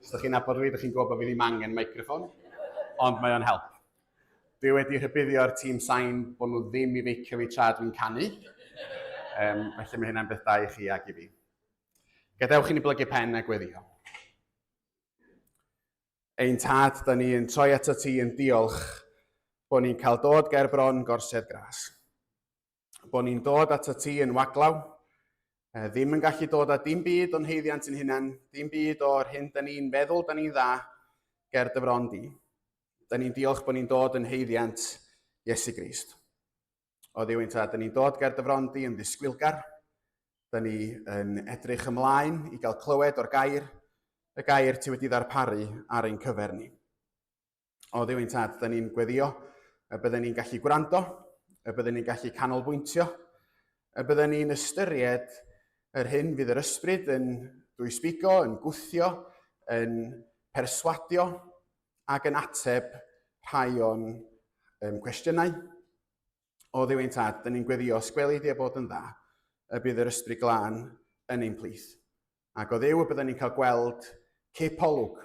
Os ydych chi'n nabod fi, ydych chi'n gwybod bod fi ddim angen microffon, ond mae o'n help. Dwi wedi rhybuddio'r tîm sain bod nhw ddim i feicio fi tra dwi'n canu. Felly mae hynna'n beth da i chi ag i fi. Gadewch i ni blygu pen a gweddio. Ein tad, da ni yn troi ato ti yn diolch bod ni'n cael dod ger bron gorsedd gras. Bod ni'n dod ato ti yn waglaw, ddim yn gallu dod â dim byd o'n heiddiant yn hunan, dim byd o'r hyn da ni'n feddwl da ni'n dda ger dy fron di. Da ni'n diolch bod ni'n dod yn heiddiant Iesu Grist. O Dduw ein tad, da ni'n dod ger dy fron di yn ddisgwylgar. Da ni yn edrych ymlaen i gael clywed o'r gair, y gair ti wedi ddarparu ar ein cyfer ni. O Dduw ein tad, da ni'n gweddio y bydden ni'n gallu gwrando, y bydden ni'n gallu canolbwyntio, y bydden ni'n ystyried yr hyn fydd yr ysbryd yn dwysbigo, yn gwthio, yn perswadio ac yn ateb rhai o'n cwestiynau. O Dduw ein tad, da ni'n gweddio, os gweli di a bod yn dda, y bydd yr ysbryd glân yn ein plith. Ac o Dduw y byddwn ni'n cael gweld cip olwg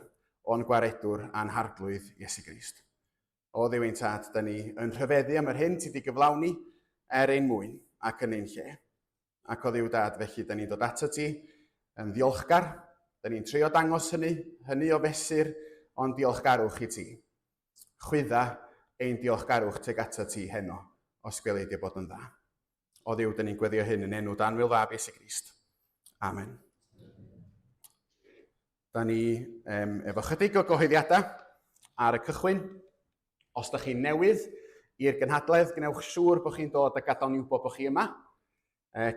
o'n Gwaredwr a'n Harglwydd Iesu Grist. O Dduw ein Tad, da ni yn rhyfeddu am yr hyn ti di gyflawni er ein mwyn ac yn ein lle. Ac o Dduw Dad, felly da ni'n dod ato ti yn ddiolchgar, da ni'n trio dangos hynny, hynny o fesur ond diolchgarwch i ti. Chwydda ein diolchgarwch tuag ato ti heno, os gweli di bod yn dda. O Dduw, dyn ni'n gweddio hyn yn enw dan wyl fab Iesu Grist. Amen. Da ni efo chydig o gyhoeddiadau ar y cychwyn. Os da chi'n newydd i'r gynhadledd, gwnewch siŵr bod chi'n dod a gadael ni wybod bod chi yma.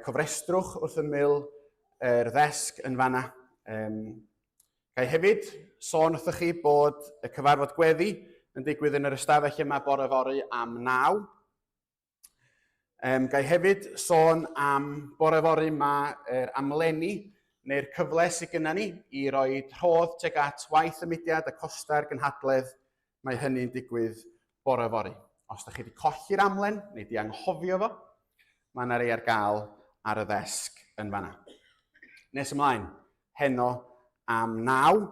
Cofrestrwch wrth ymyl yr ddesg yn fanna. Ga i hefyd sôn wrthych chi bod y cyfarfod gweddi yn digwydd yn yr ystafell yma bore fory am 9. Ga i hefyd sôn am bore fory mae'r amlenni neu'r cyfle sydd gyda ni i roi rhodd tuag at waith y mudiad a costau'r gynhadledd. Mae hynny'n digwydd bore fory. Os da chi wedi colli'r amlen neu di anghofio fo, mae yna rei ar gael ar y ddesg yn fanna. Nes ymlaen, heno am 9,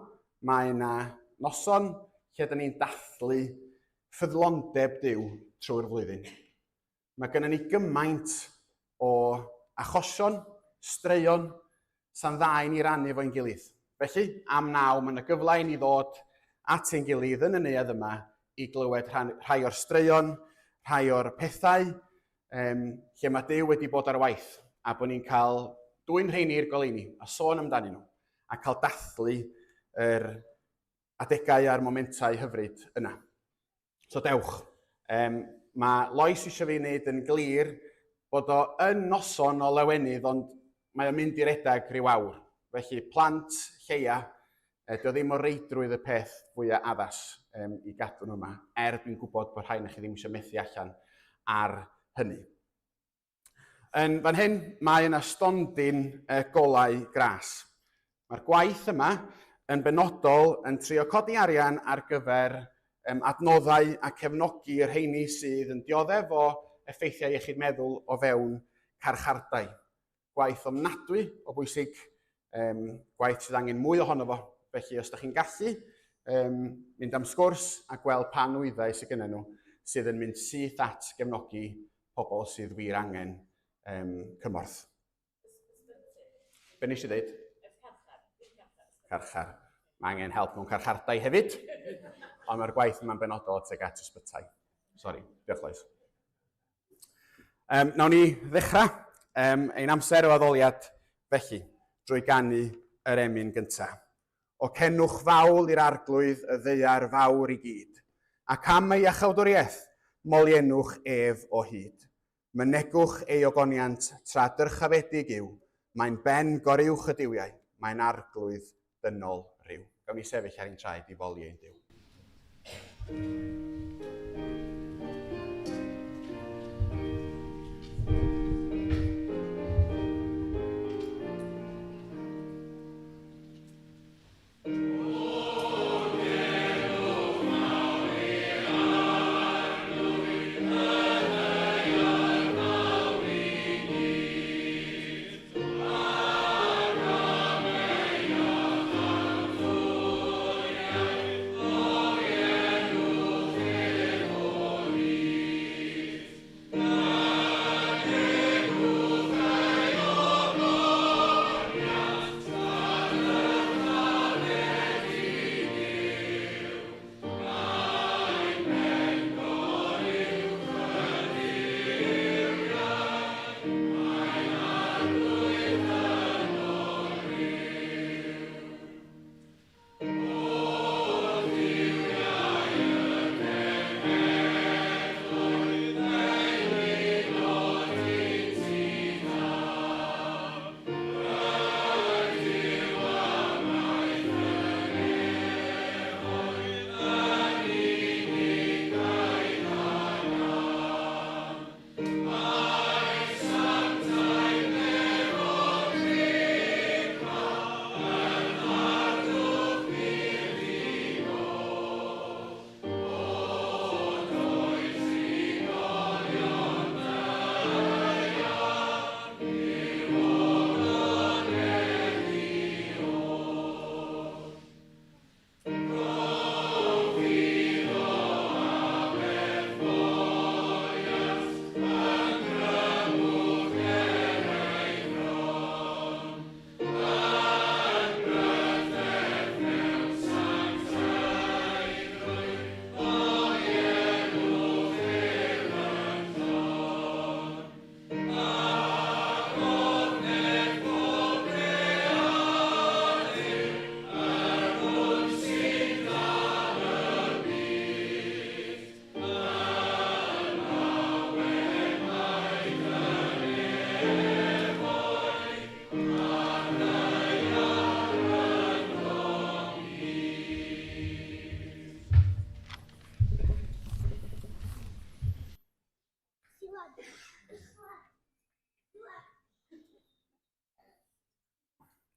mae yna noson lle da ni'n dathlu ffyddlondeb Duw trwy'r flwyddyn. Mae gennym ni gymaint o achosion, straeon, sa'n dda i ni rannu efo'n gilydd. Felly, am naw, mae yna gyfle i ni ddod at ein gilydd yn y neuadd yma i glywed rhan, rhai o'r straeon, rhai o'r pethau um, lle mae Duw wedi bod ar waith, a bod ni'n cael dwyn rheini i'r goleuni a sôn amdanyn nhw, a cael dathlu yr adegau a'r momentau hyfryd yna. So dewch. Mae Lois eisiau fi wneud yn glir bod o yn noson o lawenydd, ond mae o'n mynd i redag rhyw awr. Felly plant lleia, dio ddim o reidrwydd y peth fwyaf addas i gadw nhw yma, er dwi'n gwybod bod rhai na chi ddim eisiau methu allan ar hynny. Yn fan hyn, mae yna stondin golau gras. Mae'r gwaith yma yn benodol yn trio codi arian ar gyfer adnoddau a cefnogi y rheini sydd yn dioddef o effeithiau iechyd meddwl o fewn carchardai. Gwaith ofnadwy o bwysig, gwaith sydd angen mwy ohono fo. Felly, os da chi'n gallu mynd am sgwrs a gweld pa nwyddau sydd gynnyn nhw sydd yn mynd syth at gefnogi pobl sydd wir angen cymorth. Be nes i ddeud? Carchar. Mae angen help mewn carchardai hefyd, ond mae'r gwaith yma'n benodol tuag at ysbytai. Sori, diolch Lois. Nawn ni ddechrau ein amser o addoliad felly, drwy ganu yr emyn gyntaf. O cenwch fawl i'r Arglwydd y ddaear fawr i gyd, ac am ei iachawdwriaeth, moliennwch ef o hyd. Mynegwch ei ogoniant tra dyrchafedig yw, mae'n ben goruwch y duwiau, mae'n Arglwydd dynol ryw. Gawn ni sefyll ar ein traed i foli ein Duw.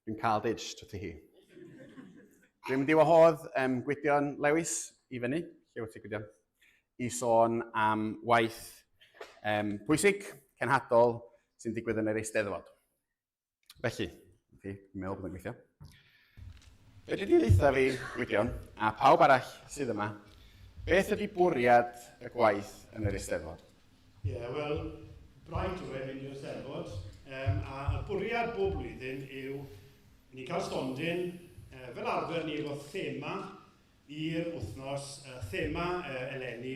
Dwi'n cael deud sht wrthi hi. Dwi'n mynd i wahodd um, Gwydion Lewis i fyny. Lle wyt ti, Gwydion? I sôn am waith um, pwysig, cenhadol, sy'n digwydd yn yr Eisteddfod. Felly, chi, dwi'n meddwl bod yn gweithio. Be dwi wedi ddeutha fi, Gwydion, a pawb arall sydd yma, beth ydy bwriad y gwaith yn yr Eisteddfod? Ie, yeah, wel, braint yw e mynd i'r Eisteddfod, um, a y bwriad bob blwyddyn yw ni cael stondin, fel arfer ni efo thema i'r wythnos, y thema eleni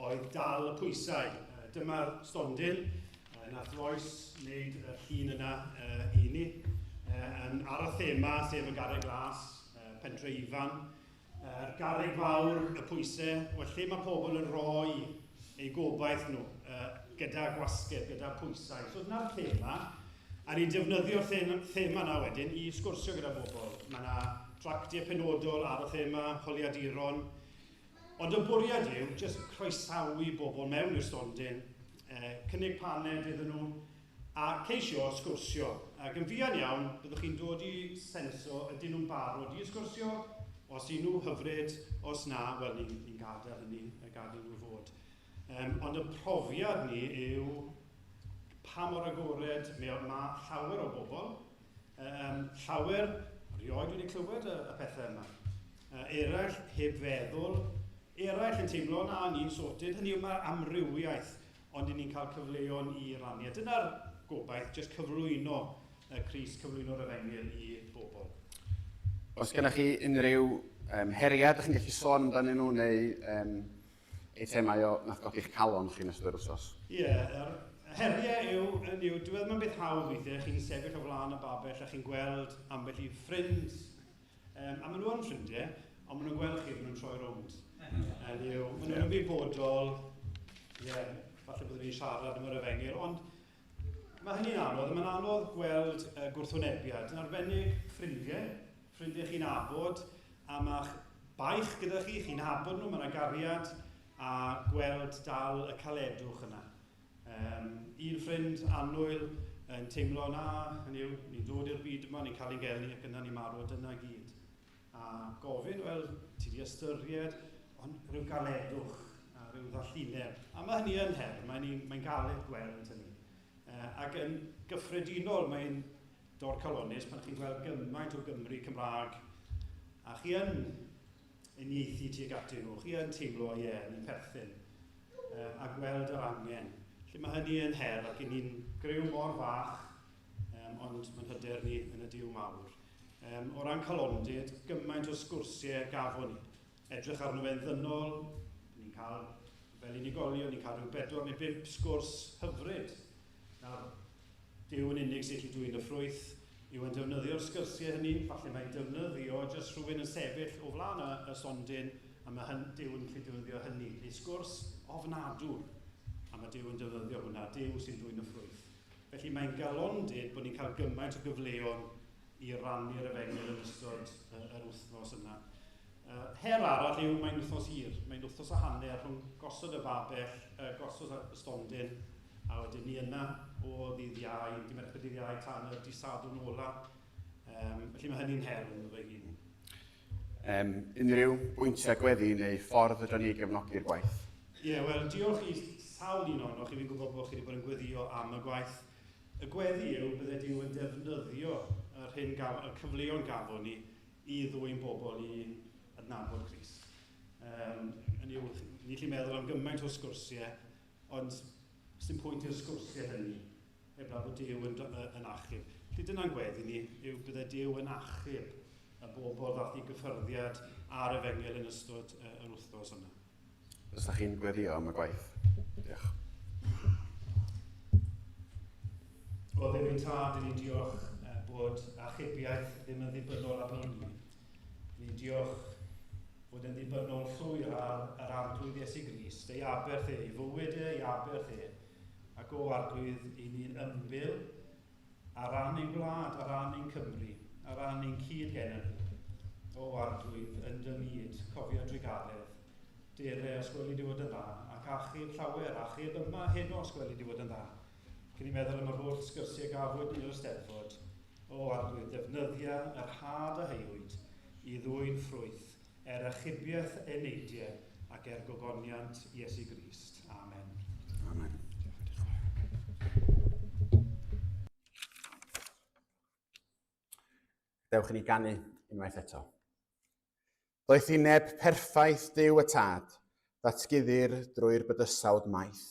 oedd dal y pwysau. Dyma'r stondin, nath Lois wneud y llun yna i ni, yn ar y thema, sef y Garreg Las, Pentre Ifan, yr garreg fawr, y pwysau, wel lle mae pobl yn rhoi eu gobaith nhw gyda gwasgedd, gyda pwysau. So dyna'r thema, a ni'n defnyddio'r thema yna wedyn i sgwrsio gyda bobl. Mae yna tractiau penodol ar y thema, holiaduron. Ond y bwriad yw jyst croesawu bobl mewn i'r stondin, cynnig paned iddyn nhw, a ceisio sgwrsio. Ac yn fuan iawn, byddwch chi'n dod i senso ydyn nhw'n barod i sgwrsio, os y'n nhw hyfryd, os na, wel, ni'n ni gadael hynny, gadael nhw fod. Um, ond y profiad ni yw pa mor agored mae, mae llawer o bobl, um, llawer rioed wedi clywed y, y pethau yma. Eraill heb feddwl, eraill yn teimlo na ni'n sorted, hynny yw mae'r amrywiaeth, ond i ni'n cael cyfleon i rannu. A dyna'r gobaith, jyst cyflwyno y Crist, cyflwyno'r efengyl i bobl. Os gennych chi unrhyw um, heriau ydych chi'n gallu sôn amdanyn nhw neu um, eitemau o nath godi'ch calon chi yn ystod yr wsos? Ie, yeah, yr heriau yw, yn yw, dwi'n meddwl mae'n beth hawdd weithiau, chi'n sefyll o flaen y babell a chi'n gweld ambell i ffrind, um, a maen nhw yn ffrindiau, ond maen nhw'n gweld chi, maen nhw'n troi rownd. Yn yw, maen nhw'n ymwybodol, ie, yeah, falle byddwn ni'n siarad am yr efengyl, ond mae hynny'n anodd, mae'n anodd gweld uh, gwrthwynebiad, yn arbennig ffrindiau, ffrindiau chi'n abod, a mae'ch baich gyda chi, chi'n abod nhw, mae yna gariad, a gweld dal y caledwch yna. Um, un ffrind annwyl yn teimlo na, hynny yw, ni'n dod i'r byd yma, ni'n cael ein geni ac yna ni'n marw, dyna gyd. A gofyn, wel, ti di ystyried, ond rhyw galedwch a rhyw ddallineb. A mae hynny yn her, mae'n mae galed gweld hynny. Uh, ac yn gyffredinol, mae'n dorcalonnus pan chi'n gweld gymaint o Gymru Cymraeg a chi yn uniaethu tuag atyn nhw, chi yn teimlo, ie, yeah, ni'n perthyn, uh, a gweld yr angen. Felly mae hynny yn her ac i ni'n griw mor fach, um, ond mae'n hyder ni yn y Duw mawr. Um, o ran calondid, gymaint o sgwrsiau gafon ni. Edrych arno fe'n ddynol, ni'n cael, fel unigolion, ni'n cael rhyw bedwar neu bump sgwrs hyfryd. Nawr, Duw yn unig sy'n gallu dwyn y ffrwyth. Yw e'n defnyddio'r sgyrsiau hynny? Falle mae'n defnyddio jyst rhywun yn sefyll o flaen y, y stondin a mae hyn, Duw yn gallu defnyddio hynny. Neu sgwrs ofnadw. A mae Duw yn defnyddio hwnna. Duw sy'n dwyn y ffrwyth. Felly mae'n galondid bod ni'n cael gymaint o gyfleon i rannu'r efengyl yn ystod yr wythnos yna. Her arall yw mae'n wythnos hir. Mae'n wythnos a hanner rhwng gosod y babell, gosod y stondin, a wedyn ni yna o ddydd Iau, dydd Mercher dydd Iau tan y dydd Sadwrn ola. Um, felly mae hynny'n her ynddo fe hun. Um, unrhyw bwyntiau gweddi neu ffordd fedrwn ni gefnogi'r gwaith? Ie, yeah, wel, diolch i sawl un ohonoch chi. Fi'n gwybod bod chi wedi bod yn gweddio am y gwaith. Y gweddi yw bydde Duw yn defnyddio yr hyn gaf, y cyfleon gafon ni i ddwyn bobl i adnabod Crist. Um, yn yw, ni'n gallu meddwl am gymaint o sgwrsiau, ond sy'n pwynt i'r sgwrsiau hynny, heblaw bod Duw yn, yn achub. Felly dyna'n gweddi ni, yw bydde Duw yn achub y bobl ddath i gyffyrddiad ar efengyl yn ystod yr wythnos yna. Os ydych chi'n gweddio am y gwaith. Diolch. O Dduw ein Tad, ni'n diolch bod achubiaeth ddim yn ddibynnol arno ni. Ni'n diolch fod yn ddibynnol llwyr ar yr Arglwydd Iesu Grist, ei aberth e, ei fywyd e, ei aberth e. Ac o Arglwydd, i ni'n ymbil Ar ran ein gwlad, ar ran ein Cymru, ar ran ein cyd-genedl, O Arglwydd, yn dy myd, cofia drugaredd. Dere, os gweli di fod yn dda, ac achub llawer, achub yma heno os gweli di fod yn dda. Cyn i meddwl am yr holl sgyrsiau gafwyd ni o'r Steddfod. O Arglwydd, defnyddia yr had a heuwyd i ddwyn ffrwyth er achubiaeth eneidiau ac er gogoniant Iesu Grist. Amen. Amen. Dewch i ni ganu unwaith eto. Doethineb perffaith Duw y Tad, ddatguddir drwy'r bydysawd maith.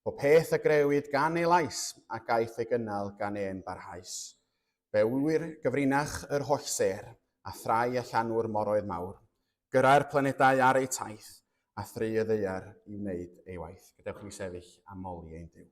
Pob peth a grëwyd gan ei lais, a gaiff ei gynnal gan e'n barhaus. Fe ŵyr gyfrinach yr holl sêr, a thrai a llanw'r moroedd mawr. Gyrra'r planedau ar eu taith, a thry y ddaear i wneud ei waith. Gadewch i ni sefyll a moli ein Duw.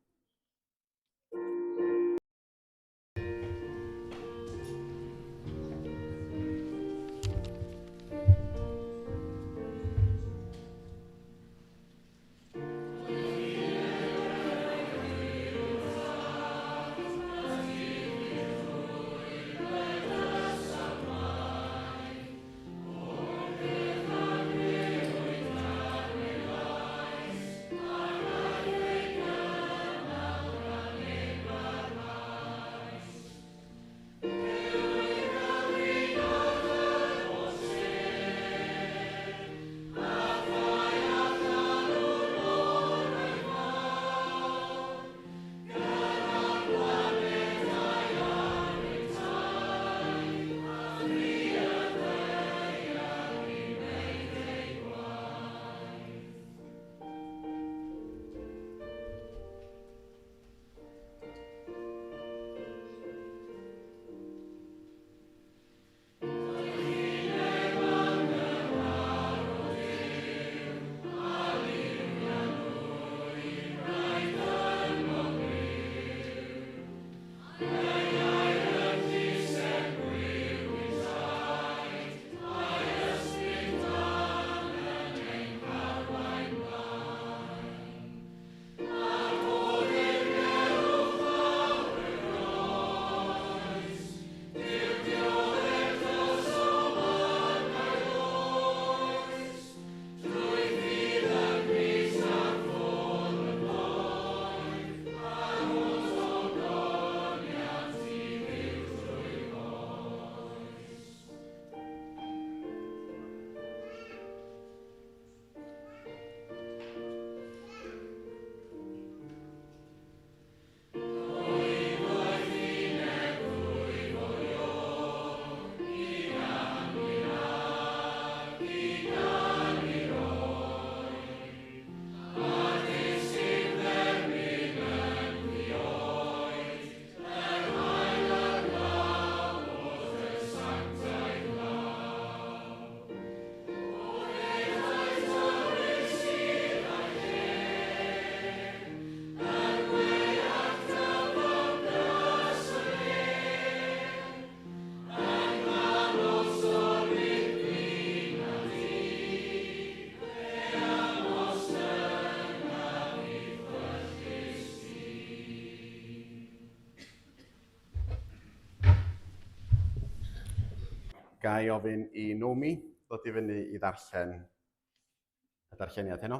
Ga i ofyn i Nomi ddod i fyny i ddarllen y darlleniad heno.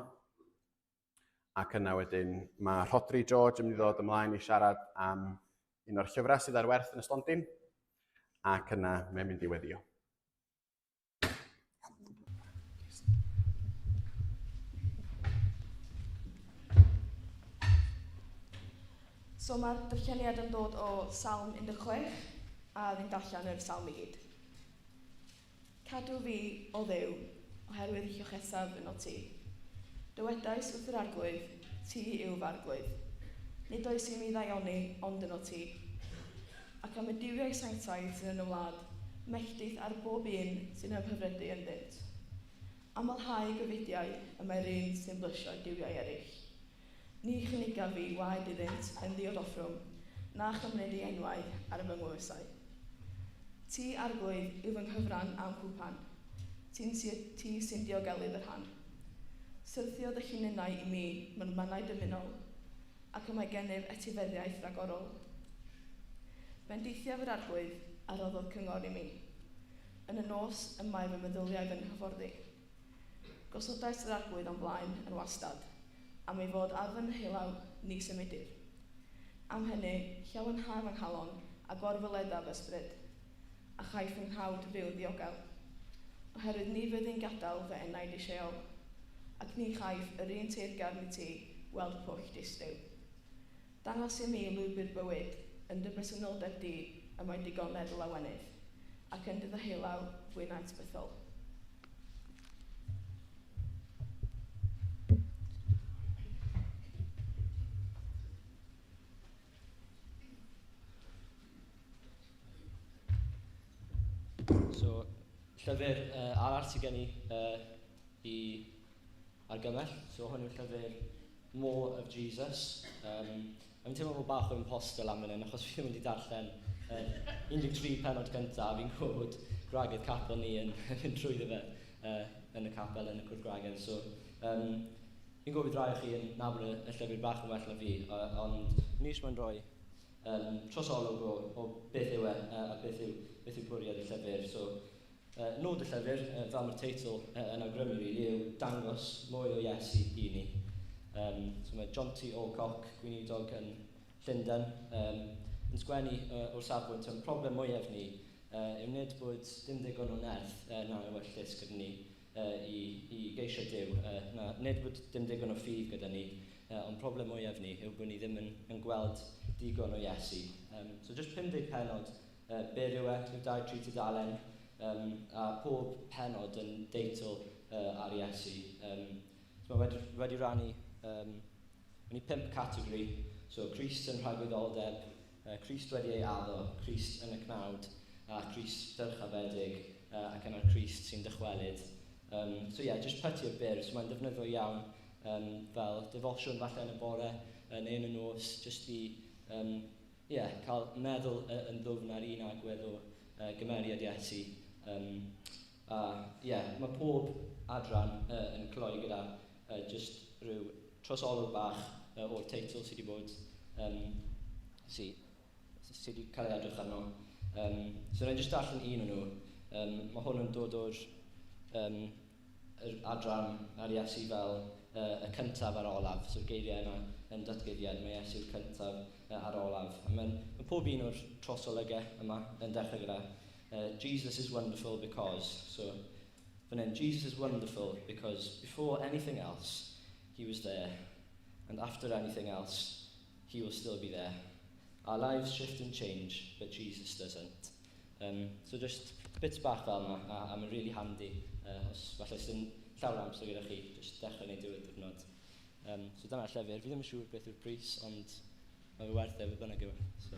Ac yna wedyn mae Rhodri George yn mynd i ddod ymlaen i siarad am un o'r llyfrau sydd ar werth yn y stondin. Ac yna mae'n mynd i weddio. So mae'r darlleniad yn dod o Salm 16, a fi'n darllen yr salm i gyd. Cadw fi, o Dduw, oherwydd llochesaf yno ti. Dywedais wrth yr Arglwydd, Ti yw fy Arglwydd. Nid oes i mi ddaioni ond yno ti. Ac am y duwiau sanctaidd sydd yn y wlad, melltith ar bob un sy'n ymhyfrydu ynddynt. Amlhau gofidiau y mae'r un sy'n blysio duwiau eraill. Ni chynigaf fi waed iddynt yn ddiodoffrwm, na chymryd ei enwau ar fy ngwefusau. Ti, Arglwydd, yw fy nghyfran a'm cwpan, ti'n ti sy'n diogelu fy rhan. Syrthiodd y llinynnau i mi mewn mannau dymunol, ac y mae gennyf etifeddiaeth ragorol. Bendithiaf yr Arglwydd a roddodd cyngor i mi. Yn y nos y mae fy meddyliau fy nghyfforddi. Gosodais yr Arglwydd o'm blaen yn wastad, am ei fod ar fy nheulaw, ni symudir. Am hynny, llawenha fy nghalon a gorfoledda fy ysbryd, a chaiff fy nghawd fyw'n ddiogel. Oherwydd ni fyddi'n gadael fy enaid i Sheol, ac ni chaiff yr un teyrngarn i ti weld pwll distryw. Dangos i mi lwybr bywyd, yn dy bresenoldeb di y mae digonedd lawenydd, ac yn dy ddeheulaw fwynant bythol. So, llyfr arall sydd gen i i argymell. So, hwn yw'r llyfr More of Jesus. A fi'n teimlo fel bach o imposter lan fan hyn, achos fi ddim wedi darllen 13 pennod gyntaf. Fi'n gwybod gwragedd capel ni yn mynd trwyddo fe yn y capel, yn y cwrdd gwragedd. So, fi'n gwybod bydd rai o chi yn nabod y llyfr bach yn well na fi, ond ni eisiau mae'n rhoi trosolwg o beth yw e a beth yw bwriad y llyfr. So, nod y llyfr, fel mae'r teitl yn awgrymu, really, yw dangos mwy o Iesu i ni. So mae John T. Alcock, gweinidog yn Llundain, yn sgwennu o'r safbwynt yn problem mwyaf ni yw nid bod dim digon o nerth na ewyllys gyda ni i geisio Duw, na, nid bod dim digon o ffydd gyda ni, ond problem mwyaf ni yw bod ni ddim yn gweld digon o Iesu. So just 50 pennod byr yw e, rhyw 2-3 tudalen, a pob pennod yn deitl ar Iesu. So mae wedi rannu mewn i 5 categori. So Crist yn rhagwyddoldeb, Crist wedi ei addo, Crist yn y cnawd, a Crist dyrchafedig, ac yna'r Crist sy'n dychwelyd. So ie, yeah, just pytiau byr, so mae'n ddefnyddio iawn fel defosiwn falle yn y bore neu yn y nos, just i yeah, cael meddwl yn ddwfn ar un agwedd o gymeriad Iesu. A yeah, mae pob adran yn cloi gyda just rhyw trosolwg bach o'r teitl sydd wedi bod, sydd wedi cael ei edrych arno. So na i jyst darllen un o'n nhw. Mae hwn yn dod o'r yr adran ar Iesu fel y cyntaf a'r olaf. So'r geiriau yna yn datguddiad, mae Iesu'r cyntaf a'r olaf. A mae pob un o'r trosolygau yma yn dechrau gyda Jesus is wonderful because. So, fan hyn, Jesus is wonderful because before anything else, he was there. And after anything else, he will still be there. Our lives shift and change, but Jesus doesn't. So just bits bach fel yna, a mae'n really handy. Os falle sy'n llawer amser gyda chi, just dechrau neu diwedd diwrnod. So dyna'r llyfr. Fi ddim yn siŵr beth yw'r pris, ond mae fe werth e, fe bynnag yw e. So,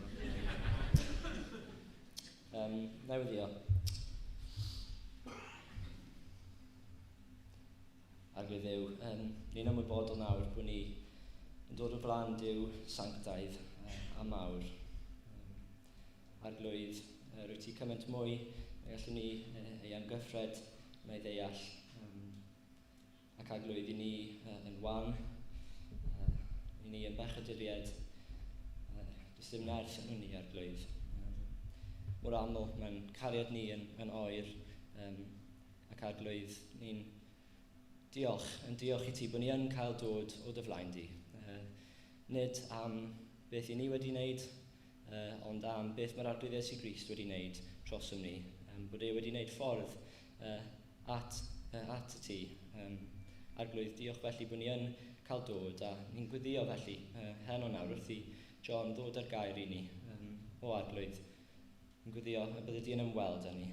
na i weddïo. Arglwydd Dduw, ni'n ymwybodol nawr bod ni yn dod o flaen Duw sanctaidd a mawr. Arglwydd, rwyt ti cymaint mwy na gallwn ni ei amgyffred na'i ddeall. Ac arglwydd, i ni yn wan, i ni yn bechaduriaid, does dim nerth yn ni, arglwydd. Mor aml mae'n cariad ni yn oer, ac arglwydd, ni'n diolch i ti bod ni yn cael dod o dy flaen di. Nid am beth i ni wedi wneud, ond am beth mae'r Arglwydd Iesu Grist wedi wneud drosom ni. Bod e wedi wneud ffordd at y ti. Arglwydd, diolch felly bod ni yn cael dod, a ni'n gweddio felly heno nawr wrth i John ddod ar gair i ni. O Arglwydd, ni'n gweddio y bydde di yn ymweld â ni.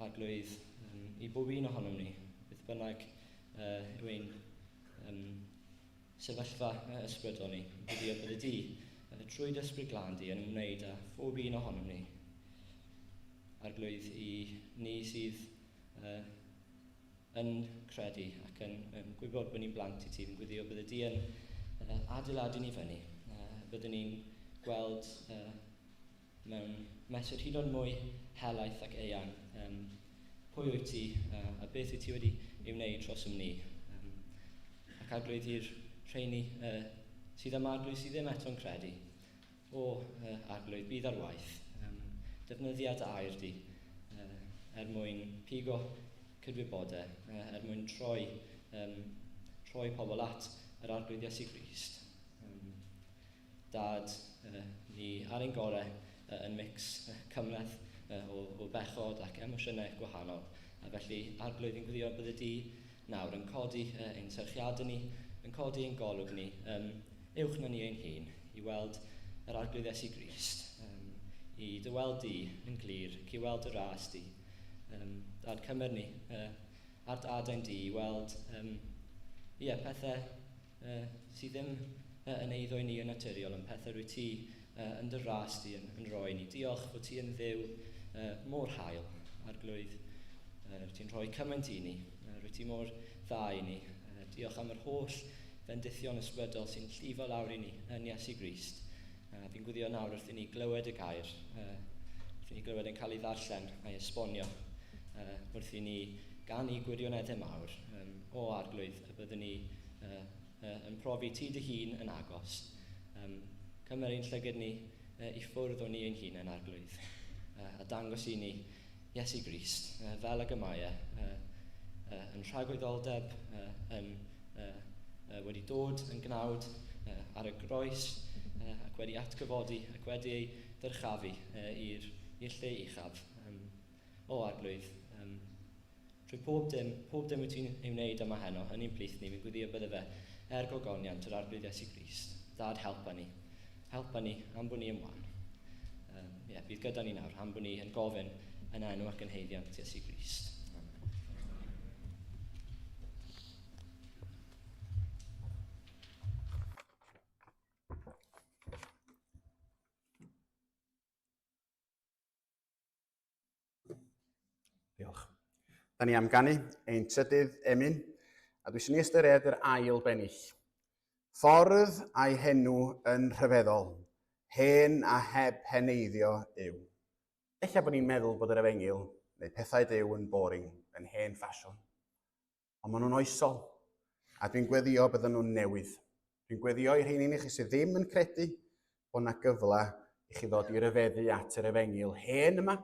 Arglwydd, i bob un ohonom ni, beth bynnag yw ein sefyllfa ysbrydol ni, gweddio bydde di trwy dy ysbryd glân di yn ymwneud â phob un ohonom ni. Arglwydd, i ni sydd yn credu ac yn gwybod bod ni'n blant i ti, yn gweddio bydde di yn adeiladu ni fyny. Byddwn ni'n gweld mewn mesur hyd yn oed mwy helaeth ac eang pwy wyt ti a beth wyt ti wedi ei wneud dros ni. Ac arglwydd i'r rheini sydd am arglwydd sydd ddim eto'n credu. O arglwydd, bydd ar waith. Defnyddia dy air di er mwyn pigo cydwybodau, er mwyn troi pobl at yr Arglwydd Iesu Grist. Dad, ni ar ein gorau yn mix cymhleth o, o bechod ac emosiynau gwahanol. A felly, Arglwydd, fi'n gweddio bydde di nawr yn codi ein serchiadau ni, yn codi ein golwg ni, um, uwch na ni ein hun, i weld yr Arglwydd Iesu Grist, um, i dy weld di yn glir, ac i weld y ras di. Um, dad, cymer ni ar dy adain di i weld um, ie, pethau sydd ddim yn eiddo i ni yn naturiol, ond pethau rwy ti yn dy ras di yn, yn rhoi ni. Diolch fod ti yn ddiw mor hael, Arglwydd. Rwy ti'n rhoi cymaint i ni. Rwy ti mor dda i ni. Diolch am yr holl fendithion ysbrydol sy'n llifo lawr i ni yn Iesu Grist. Fi'n gwyddio nawr wrth i ni glywed y gair, wrth i ni glywed yn cael ei ddarllen a'i esbonio, wrth i ni ganu gwirioneddau mawr, o Arglwydd, y byddwn ni yn profi ti dy hun yn agos. Cymer ein llygad ni i ffwrdd o ni ein hunain, Arglwydd, a dangos i ni Iesu Grist, fel ag y mae e, yn rhagwyddoldeb, yn wedi dod yn gnawd ar y groes ac wedi atgyfodi ac wedi ei ddyrchafu i'r lle uchaf. O Arglwydd, trwy pob dim, pob dim wyt ti'n ei wneud yma heno, yn ein plith ni, fi'n gweddio bydde fe er gogoniant yr Arglwydd Iesu Grist. Dad, helpa ni. Helpa ni am bod ni yn wan. Um, yeah, bydd gyda ni nawr, am bod ni yn gofyn yn enw ac yn heiddiant Iesu Grist. Amen. Diolch. Da ni am ganu ein trydydd emyn, a dwi eisiau ni ystyried yr ail bennill. Ffordd a'i henw yn rhyfeddol, hen a heb heneiddio yw. Ella bod ni'n meddwl bod yr efengyl neu pethau Duw yn boring, yn hen ffasiwn. Ond maen nhw'n oesol, a dwi'n gweddio bydden nhw'n newydd. Dwi'n gweddio i rheini chi sydd ddim yn credu bod yna gyfle i chi ddod i ryfeddu at yr efengyl hen yma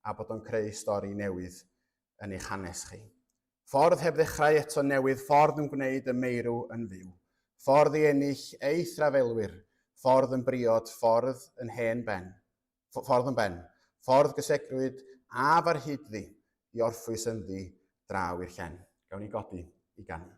a bod o'n creu stori newydd yn eich hanes chi. Ffordd heb ddechrau eto newydd, ffordd yn gwneud y meirw yn fyw. Ffordd i ennill ei thrafelwyr, ffordd yn briod, ffordd yn hen ben. Ffordd yn ben. Ffordd gysegrwyd af ar hyd-ddi i orffwys ynddi draw i'r llen. Gawn ni godi i ganu.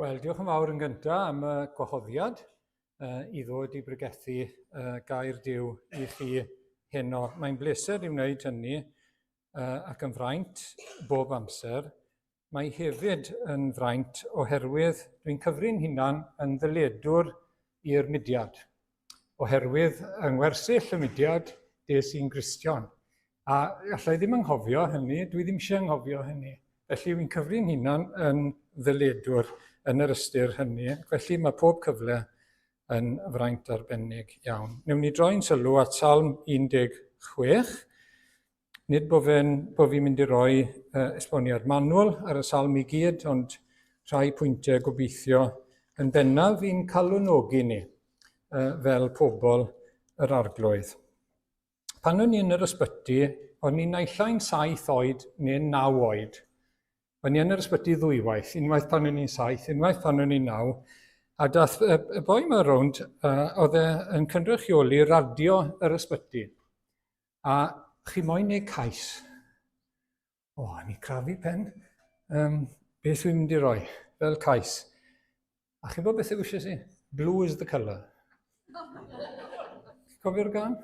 Wel, diolch yn fawr yn gyntaf am y gwahoddiad uh, i ddod i bregethu uh, gair Duw i chi heno. Mae'n bleser i wneud hynny uh, ac yn fraint bob amser. Mae hefyd yn fraint oherwydd dwi'n cyfri'n hunan yn ddyledwr i'r mudiad. Oherwydd yng ngwersyll y mudiad, des i'n Gristion. A allai ddim anghofio hynny, dwi ddim eisiau anghofio hynny. Felly wy'n cyfri'n hunan yn ddyledwr yn yr ystyr hynny. Felly mae pob cyfle yn fraint arbennig iawn. Newn ni droi'n sylw at Salm 16. Nid bod, fe'n, bod fi'n mynd i roi uh, esboniad manwl ar y salm i gyd, ond rhai pwyntiau gobeithio yn bennaf i'n calonogi ni uh, fel pobl yr arglwydd. Pan o'n i yn yr ysbyty, o'n i naill ai'n saith oed neu'n naw oed. O'n i yn yr ysbyty ddwywaith, unwaith pan o'n i'n saith, unwaith pan o'n i'n naw, a dath y, y boi yma rownd, uh, oedd e yn cynrychioli radio yr ysbyty. A chi moyn neud cais. O, ni crafu pen. Um, beth dwi'n mynd i roi fel cais? A chi'n bod beth yw eisiau si? Blue is the colour. Cofio'r gan?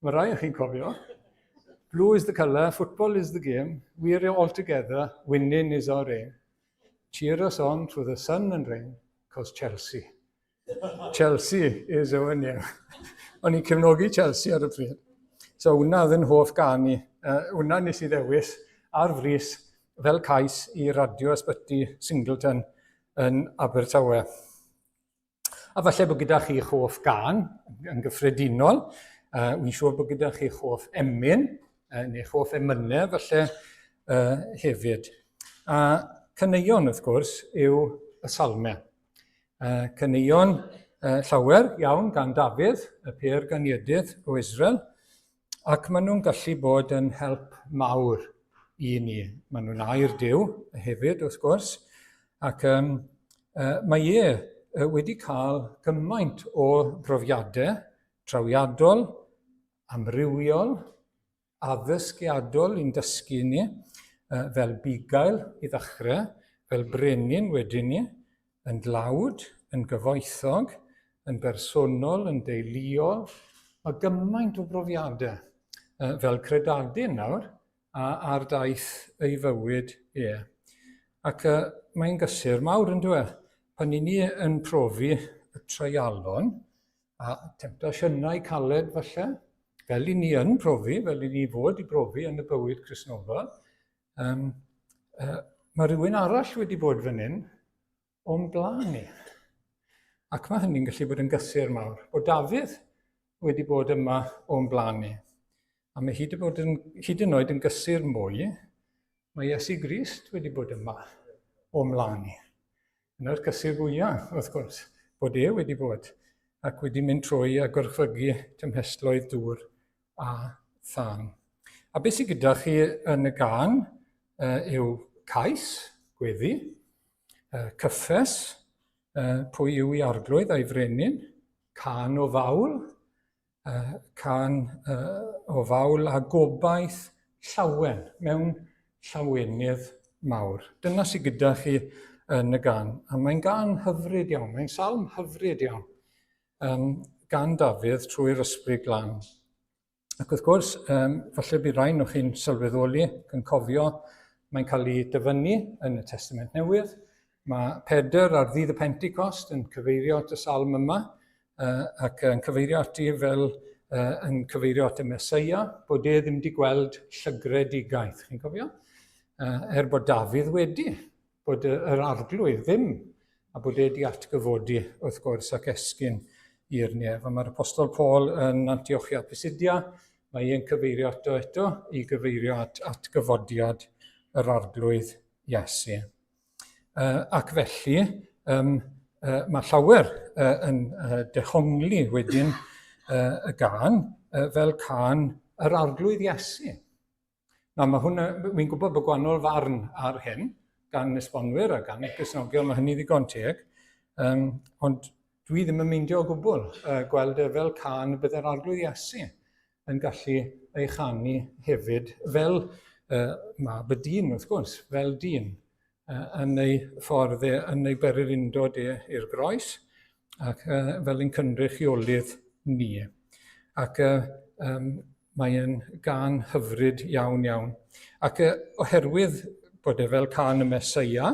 Mae rai o chi'n cofio. Blue is the colour, football is the game, we're all together, winning is our aim. Cheer us on through the sun and rain, cos Chelsea. Chelsea is our name. O'n i'n cefnogi Chelsea ar y pryd. So hwnna oedd yn hoff gan i. Uh, hwnna nes i ddewis ar frys fel cais i radio ysbyty Singleton yn Abertawe. A falle bod gyda chi hoff gan yn gyffredinol. Uh, Wy'n siŵr bod gyda chi hoff emyn, uh, neu hoff emynau falle uh, hefyd. A caneuon, wrth gwrs, yw y salmau. Uh, caneuon uh, llawer iawn gan Dafydd, y pêr ganiedydd o Israel, ac maen nhw'n gallu bod yn help mawr i ni. Maen nhw'n air Duw hefyd, wrth gwrs, ac um, uh, mae e wedi cael gymaint o brofiadau trawiadol, amrywiol, addysgiadol i'n dysgu ni, fel bugail i ddechrau, fel brenin wedyn ni, yn dlawd, yn gyfoethog, yn bersonol, yn deuluol. Mae gymaint o brofiadau fel credadun nawr a ar daith ei fywyd e. Ac uh, mae'n gysur mawr yn dweud, pan i ni yn profi y treialon, a temtasiynau caled falle, fel i ni yn profi, fel i ni fod i brofi yn y bywyd Cristnogol, um, uh, mae rhywun arall wedi bod fan hyn o'n blaen ni. Ac mae hynny'n gallu bod yn gysur mawr. Bod Dafydd wedi bod yma o'n blaen ni. A mae hyd, bod yn, hyd yn oed yn gysur mwy, mae Iesu Grist wedi bod yma o'n mlaen ni. Yna'r cysur fwyaf, wrth gwrs, bod e wedi bod ac wedi mynd trwy a gorchfygu tymhestloedd dŵr a thân. A beth sydd gyda chi yn y gan uh, yw cais, gweddi, uh, cyffes, uh, pwy yw i arglwydd a'i frenin, can o fawl, uh, can uh, o fawl a gobaith llawen mewn llawenydd mawr. Dyna sydd gyda chi yn y gan. A mae'n gan hyfryd iawn, mae'n salm hyfryd iawn um, gan Dafydd trwy'r ysbryd glân. Ac wrth gwrs, um, falle bydd rhain o chi'n sylweddoli ac yn cofio, mae'n cael ei dyfynnu yn y Testament Newydd. Mae Pedr ar ddydd y Pentecost yn cyfeirio at y salm yma, uh, ac yn cyfeirio ati fel uh, yn cyfeirio at y Mesoea, bod e ddim wedi gweld llygredigaeth, chi'n cofio? Uh, er bod Dafydd wedi, bod yr arglwydd ddim, a bod e wedi atgyfodi, wrth gwrs, ac esgyn i'r nef. A mae'r apostol Paul yn Antiochia Pisidia, mae e'n cyfeirio ato eto i gyfeirio at atgyfodiad yr arglwydd Iesu. Uh, ac felly, um, uh, mae llawer uh, yn uh, dehongli wedyn uh, y gan uh, fel can yr arglwydd Iesu. Na, mae hwnna, wy'n gwybod bod gwahanol farn ar hyn gan esbonwyr a gan y Cristnogion, mae hynny ddigon teg, um, ond dwi ddim yn meindio o gwbl uh, gweld e fel can y bydde'r arglwydd Iesu yn gallu ei chanu hefyd fel uh, mab y dyn, wrth gwrs, fel dyn. yn ei ffordd e, yn ei bererindod e i'r groes, ac fel ein cynrychiolydd ni. Ac um, mae'n gan hyfryd iawn iawn. Ac oherwydd bod e fel can y Mesoea,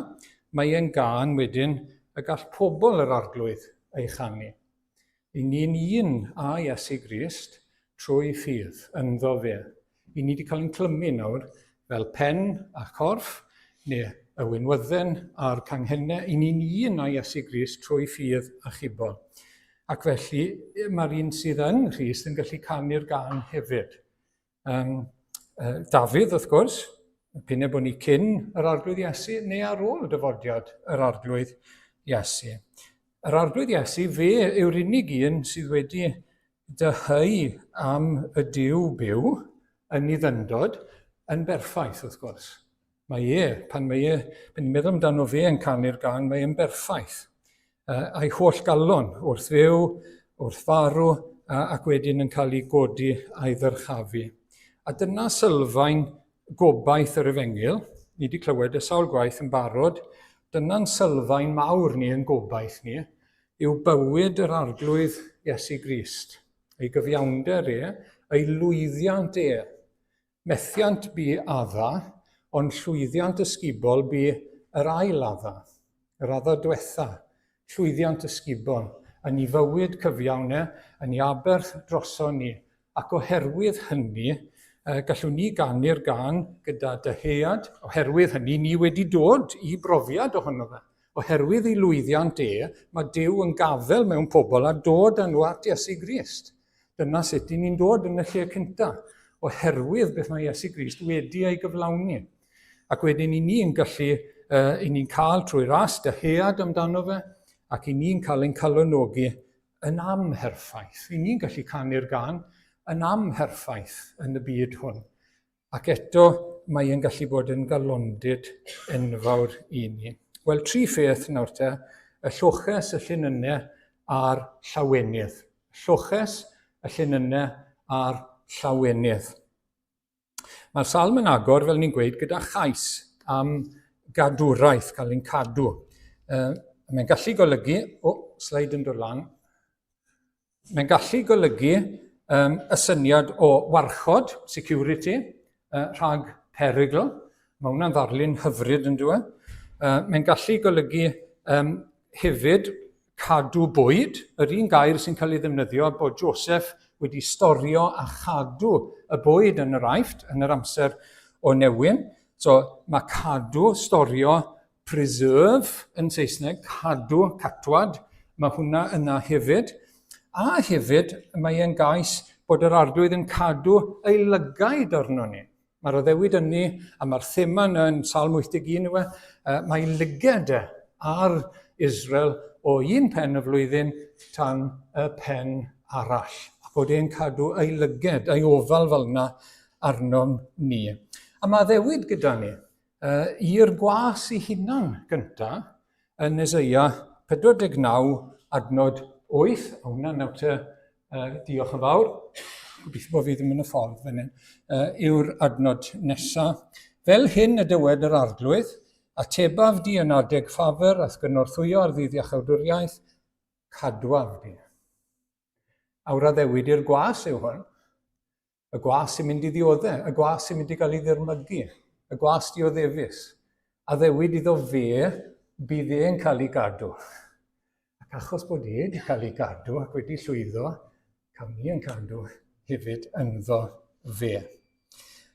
mae e'n gan wedyn y gall pobl yr arglwydd ei chanu. I ni'n un â Iesu Grist trwy ffydd ynddo fe. I ni wedi cael ein clymu nawr fel pen a chorff, neu y winwydden a'r canghennau. I ni'n un â Iesu Grist trwy ffydd a chibol. Ac felly mae'r un sydd yng Nghrist yn gallu canu'r gan hefyd. Um, Dafydd, wrth gwrs, p'un bod ni cyn yr Arglwydd Iesu neu ar ôl dyfodiad yr Arglwydd Iesu. Yr Arglwydd Iesu, fe yw'r unig un sydd wedi dyheu am y Duw byw yn ei ddyndod yn berffaith, wrth gwrs. Mae e, pan mae e, pan ni'n meddwl amdano fe yn canu'r gan, mae e'n berffaith. Uh, a'i holl galon wrth fyw, wrth farw, ac wedyn yn cael ei godi a'i ddyrchafu. A dyna sylfaen gobaith yr efengyl. Ni wedi clywed y sawl gwaith yn barod. Dyna'n sylfaen mawr ni yn gobaith ni, yw bywyd yr arglwydd Iesu Grist. Ei gyfiawnder e, ei lwyddiant e, Methiant bu Adda, ond llwyddiant ysgubol bu yr ail Adda, yr Adda dwetha, llwyddiant ysgubol, yn ei fywyd cyfiawn e, yn ei aberth droson ni, ac oherwydd hynny, gallwn ni ganu'r gân gyda dyhead, oherwydd hynny, ni wedi dod i brofiad ohono fe. Oherwydd ei lwyddiant e, mae Duw yn gafael mewn pobl a dod â nhw at Iesu Grist. Dyna sut i ni'n dod yn y lle cyntaf, oherwydd beth mae Iesu Grist wedi ei gyflawni. Ac wedyn i ni'n gallu, uh, i ni'n cael trwy ras dyhead amdano fe, ac i ni'n cael ein calonogi yn amherffaith. I ni'n gallu canu'r gan yn amherffaith yn y byd hwn. Ac eto, mae e'n gallu bod yn galondid enfawr i ni. Wel, tri pheth nawr te, y lloches, y llinynnau a'r llawenydd. Lloches, y llinynnau a'r llawenydd. Mae'r salm yn agor, fel ni'n gweud, gyda chais am gadwraeth, cael ein cadw. Uh, mae'n gallu golygu, o, oh, sleid yn dod lan, Mae'n gallu golygu um, y syniad o warchod, security, uh, rhag perygl. Mae hwnna'n ddarlun hyfryd yn dweud. Uh, mae'n gallu golygu um, hefyd cadw bwyd, yr un gair sy'n cael ei ddefnyddio bod Joseph wedi storio a chadw y bwyd yn yr Aifft yn yr amser o newyn. So mae cadw, storio preserve yn Saesneg, cadw, catwad, mae hwnna yna hefyd. A hefyd, mae e'n gais bod yr arglwydd yn cadw ei lygaid arno ni. Mae'r addewid ynni, a mae'r thema yna yn Salm 81 yw e, mae lyged e ar Israel o un pen y flwyddyn tan y pen arall. A bod e'n cadw ei lyged, ei ofal fel yna arnom ni. A mae addewid gyda ni i'r gwas ei hunan gynta yn Eseia 49 adnod 8, a hwnna nawr te, uh, diolch yn fawr, gobeithio bod fi ddim yn y ffordd fan hyn, uh, yw'r adnod nesaf. Fel hyn y dywed yr arglwydd, atebaf di yn adeg ffafr a'th gynorthwyo ar ddydd iachawdwriaeth, cadwaf di. Awr addewid i'r gwas yw hwn. Y gwas sy'n mynd i ddiodde, y gwas sy'n mynd i gael ei ddirmygu, y gwas dioddefus. Addewid iddo fe, bydd e'n cael ei gadw. Ac achos bod e wedi cael ei gadw ac wedi llwyddo, cawn ni yn cadw hefyd ynddo fe.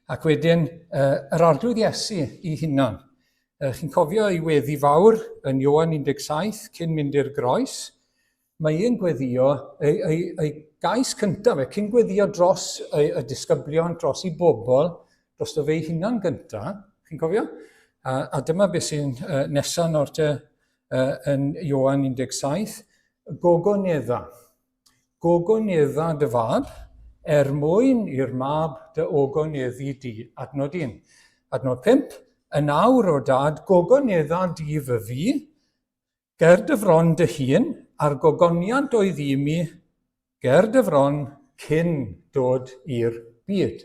Ac wedyn, uh, yr arglwydd Iesu i hunan. Uh, chi'n cofio ei weddi fawr yn Ioan 17 cyn mynd i'r groes? Mae e'n gweddio, ei, ei, ei gais cyntaf e, cyn gweddio dros ei, y disgyblion, dros i bobl, dros fe ei hunan gyntaf, chi'n cofio? A, a dyma beth sy'n uh, nesaf nawr te uh, yn Ioan 17, gogonedda. Gogonedda dy fab, er mwyn i'r mab dy ogoneddu di. Adnod 1. Adnod 5, yn awr o dad, gogonedda di fy fi, Ger dy fron dy hun, a'r gogoniant oedd i mi, ger dy fron cyn dod i'r byd.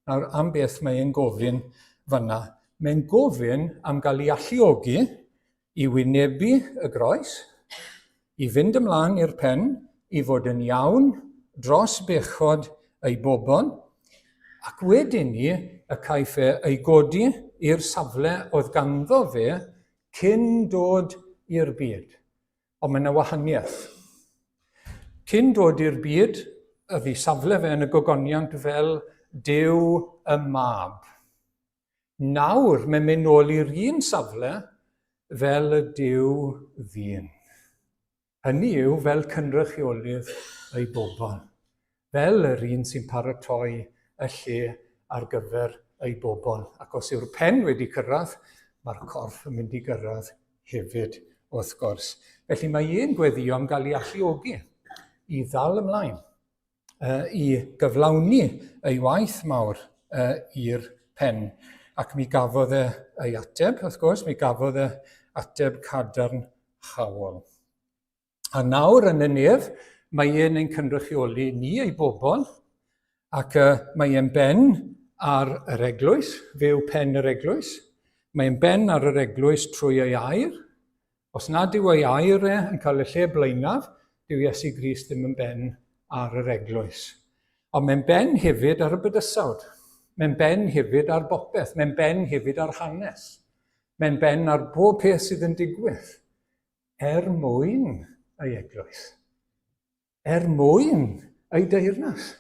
Nawr, am beth mae e'n gofyn fanna? Mae'n gofyn am gael ei alluogi i wynebu y groes, i fynd ymlaen i'r pen, i fod yn iawn dros bechod ei bobl, ac wedyn ni y caiff e ei godi i'r safle oedd ganddo fe cyn dod i'r byd. Ond mae yna wahaniaeth. Cyn dod i'r byd, oedd ei safle fe yn y gogoniant fel Duw y Mab. Nawr mae'n mynd nôl i'r un safle fel y Duw ddyn. Hynny yw, fel cynrychiolydd ei bobl, fel yr un sy'n paratoi y lle ar gyfer ei bobl. Ac os yw'r pen wedi cyrraedd, mae'r corff yn mynd i gyrraedd hefyd, wrth gwrs. Felly mae un gweddio am gael ei alluogi i ddal ymlaen i gyflawni ei waith mawr i'r pen. Ac mi gafodd e ei ateb, wrth gwrs, mi gafodd e ateb cadarnhaol. A nawr yn y nef, mae e'n ein cynrychioli ni ei bobl, ac uh, mae e'n ben ar yr eglwys, fe yw pen yr eglwys. Mae e'n ben ar yr eglwys trwy ei air. Os nad yw ei air e yn cael y lle blaenaf, dyw Iesu Grist ddim yn ben ar yr eglwys. Ond mae'n ben hefyd ar y bydysawd. Mae'n ben hefyd ar bopeth. Mae'n ben hefyd ar hanes. Mae'n ben ar bob peth sydd yn digwydd er mwyn ei eglwys. Er mwyn ei deyrnas,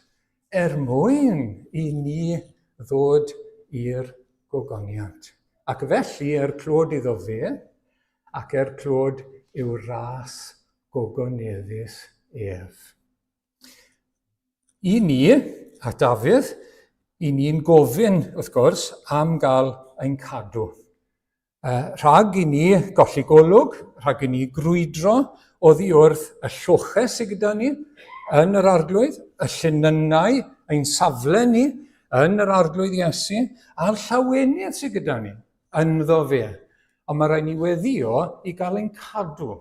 er mwyn i ni ddod i'r gogoniant. Ac felly, er clod iddo fe, ac er clod i'w ras gogoneddus ef. I ni, a Dafydd, i ni'n gofyn, wrth gwrs, am gael ein cadw. Rhag i ni golli golwg, rhag i ni grwydro oddi wrth y lloches sydd gyda ni yn yr arglwydd, y llinynnau, ein safle ni yn yr arglwydd Iesu, a'r llawenydd sydd gyda ni ynddo fe. Ond mae rhaid ni weddio i gael ein cadw.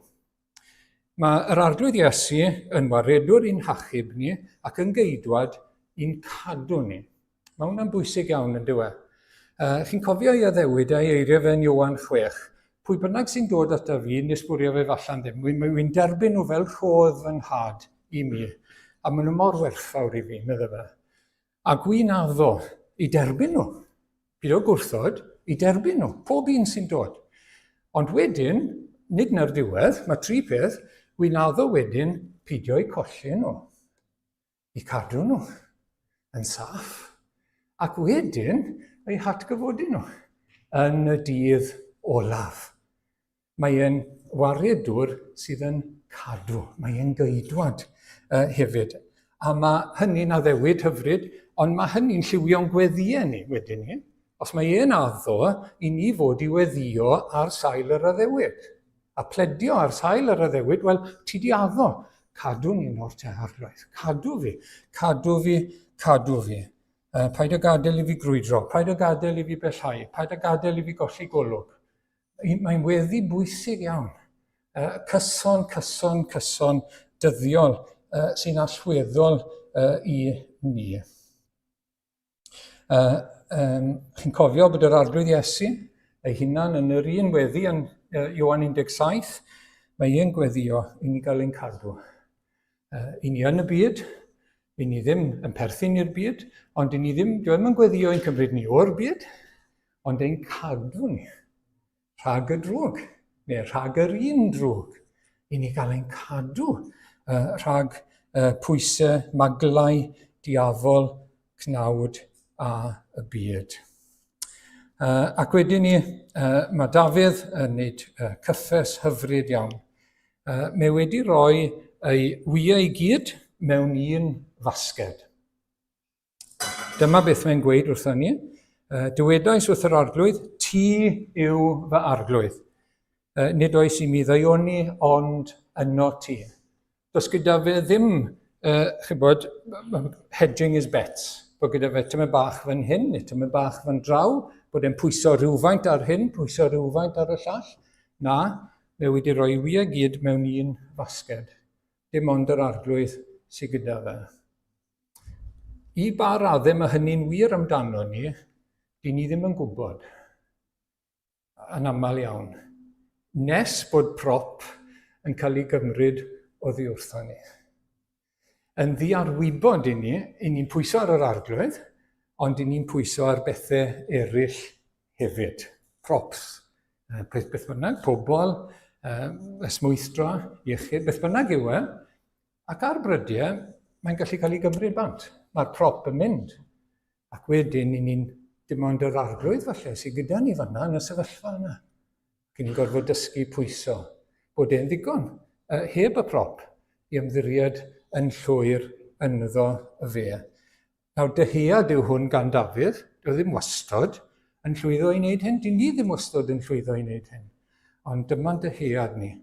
Mae yr arglwydd Iesu yn waredwr i'n hachub ni ac yn geidwad i'n cadw ni. Mae hwnna'n bwysig iawn yn dyw e. Chi'n cofio ei addewid a'i eiriau fe yn Ioan 6. Pwy bynnag sy'n dod ata fi, nes bwrio fe fallan ddim. Wy'n wy derbyn nhw fel rhodd fy nhad i mi. A maen nhw mor werthfawr i fi, medde fe. A gwy'n addo i derbyn nhw. Bydd o gwrthod i derbyn nhw, pob un sy'n dod. Ond wedyn, nid na'r diwedd, mae tri peth, wy'n addo wedyn pidio eu colli nhw. i cadw nhw yn saff, ac wedyn eu hatgyfodi nhw yn y dydd olaf. Mae e'n waredwr sydd yn cadw, mae e'n geidwad uh, hefyd. A mae hynny'n addewid hyfryd, ond mae hynny'n lliwio'n gweddïau ni wedyn ni. Os mae e'n addo i ni fod i weddio ar sail yr addewid, a pledio ar sail yr addewid, wel, ti di addo, cadw ni nawr te, arglwydd, cadw fi, cadw fi, cadw fi. Uh, paid â gadael i fi grwydro, paid â gadael i fi bellhau, paid â gadael i fi golli golwg. Mae'n weddi bwysig iawn. Uh, cyson, cyson, cyson, dyddiol, uh, sy'n allweddol uh, i ni. Uh, um, chi'n cofio bod yr Arglwydd Iesu ei hunan yn yr un weddi yn uh, Ioan 17, mae e'n gweddio i ni gael ein cadw. Uh, I ni yn y byd, i ni ddim yn perthyn i'r byd, ond i ni ddim, dwi ddim yn gweddio i'n cymryd ni o'r byd, ond ein cadw ni rhag y drwg, neu rhag yr un drwg, i ni gael ein cadw uh, rhag uh, pwysau, maglau, diafol, cnawd a y byd. Uh, ac wedyn ni, uh, mae Dafydd yn gwneud uh, cyffes hyfryd iawn. Uh, mae wedi rhoi ei wyau i gyd mewn un fasged. Dyma beth mae'n gweud wrthon ni. Dywedais wrth yr arglwydd, ti yw fy arglwydd. Nid oes i mi ddaioni ond yno ti. Does gyda fe ddim, uh, chybod, hedging his bets. Bod gyda fe tymed bach fan hyn, neu tymed bach fan draw, bod e'n pwyso rhywfaint ar hyn, pwyso rhywfaint ar y llall. Na, mae wedi rhoi wyau gyd mewn un fasged. Dim ond yr arglwydd sydd gyda fe. I ba raddau mae hynny'n wir amdano ni, dyn ni ddim yn gwybod. Yn aml iawn. Nes bod prop yn cael ei gymryd oddi wrtho ni. Yn ddiarwybod i ni, i ni'n pwyso ar yr arglwydd, ond i ni'n pwyso ar bethau eraill hefyd. Props. Beth, beth bynnag, pobl, esmwythdra, iechyd, beth bynnag yw e. Ac ar brydiau, mae'n gallu cael ei gymryd bant. Mae'r prop yn mynd. Ac wedyn, i ni'n dim ond yr arglwydd falle sydd gyda ni fanna yn y sefyllfa yna. Ac ni'n gorfod dysgu pwyso bod e'n ddigon, uh, heb y prop, i ymddiried yn llwyr ynddo fe. Nawr, dyhead yw hwn gan Dafydd, dyw e ddim wastod yn llwyddo i wneud hyn, dyn ni ddim wastod yn llwyddo i wneud hyn. Ond dyma'n dyhead ni,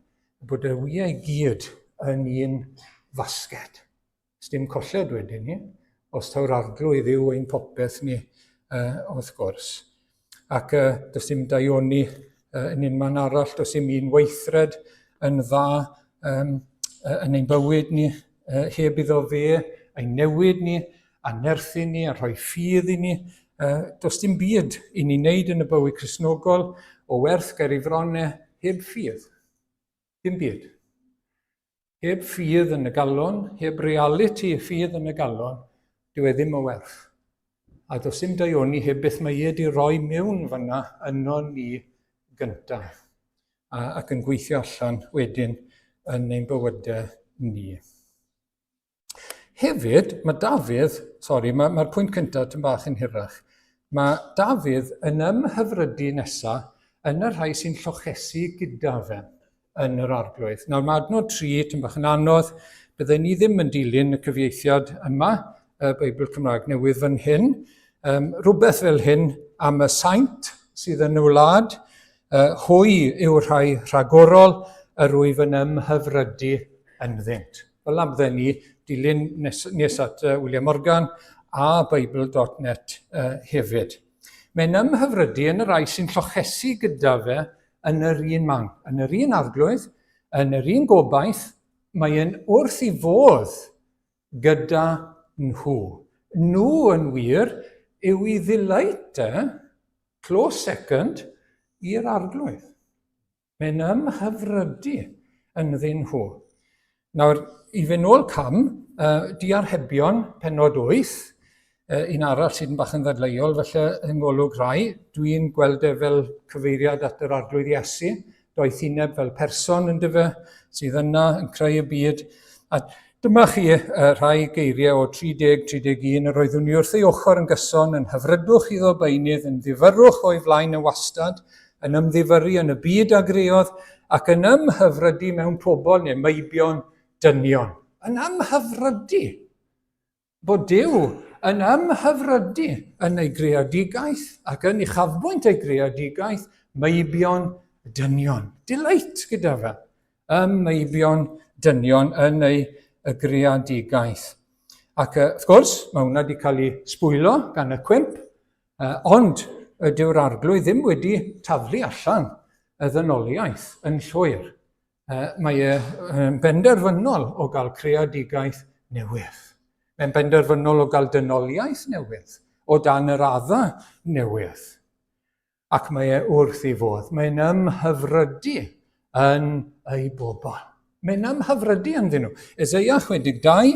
bod y wyau i gyd yn un fasged. Sdim colled wedyn ni, os taw'r arglwydd yw ein popeth ni, uh, wrth gwrs. Ac uh, does dim daioni uh, yn unman arall, does dim un weithred yn dda um, uh, yn ein bywyd ni, uh, heb iddo fe, ein newid ni, a nerthu ni, a rhoi ffydd i ni. Uh, does dim byd i ni wneud yn y bywyd Cristnogol o werth ger ei fronau heb ffydd. Dim byd. Heb ffydd yn y galon, heb realiti y ffydd yn y galon, dyw e ddim o werth. A does dim daioni heb beth mae e wedi rhoi mewn fyna yno ni gyntaf, a, ac yn gweithio allan wedyn yn ein bywydau ni. Hefyd, mae Dafydd, sori, mae'r mae pwynt cyntaf tyn bach yn hirach, mae Dafydd yn ymhyfrydu nesaf yn y rhai sy'n llochesu gyda fe yn yr arglwydd. Nawr mae adnod 3 tyn bach yn anodd, bydden ni ddim yn dilyn y cyfieithiad yma, y Beibl Cymraeg Newydd fan hyn. Um, rhywbeth fel hyn am y saint sydd yn y wlad, uh, hwy yw'r rhai rhagorol yr wyf yn ymhyfrydu ynddynt. Fel 'na bydden ni dilyn nes, nes at uh, William Morgan a Bible.net uh, hefyd. Mae'n ymhyfrydu yn y rai sy'n llochesu gyda fe yn yr un man, yn yr un arglwydd, yn yr un gobaith, mae'n wrth i fodd gyda nhw. Nhw yn wir yw i ddelight e, close second, i'r arglwydd. Mae'n ymhyfrydu ynddyn nhw. Nawr, i fynd nôl cam, uh, diarhebion penod 8, uh, un arall sydd yn bach yn ddadleuol, felly yng ngolwg rhai, dwi'n gweld e fel cyfeiriad at yr arglwydd Iesu, doethineb fel person yn dyfe, sydd yna yn creu y byd. A Dyma chi rhai geiriau o 30, 31, yr oeddwn i wrth ei ochr yn gyson, yn hyfrydwch iddo beunydd, yn ddifyrrwch o'i flaen yn wastad, yn ymddifyrru yn y byd a greodd, ac yn ymhyfrydu mewn pobl neu meibion dynion. Yn ymhyfrydu! Bod Duw yn ymhyfrydu yn ei greadigaeth ac yn uchafbwynt ei greadigaeth, meibion dynion. Delight gyda fe. Ym meibion dynion yn ei y greadigaeth. Ac wrth gwrs, mae hwnna wedi cael ei sbwylo gan y cwymp, ond dyw'r arglwydd ddim wedi taflu allan y ddynoliaeth yn llwyr. Mae e'n benderfynol o gael creadigaeth newydd. Mae'n benderfynol o gael dynoliaeth newydd, o dan yr adda newydd. Ac mae e wrth ei fodd. Mae'n ymhyfrydu yn ei bobl. Mae'n ymhyfrydu ynddyn nhw. Eseia 62,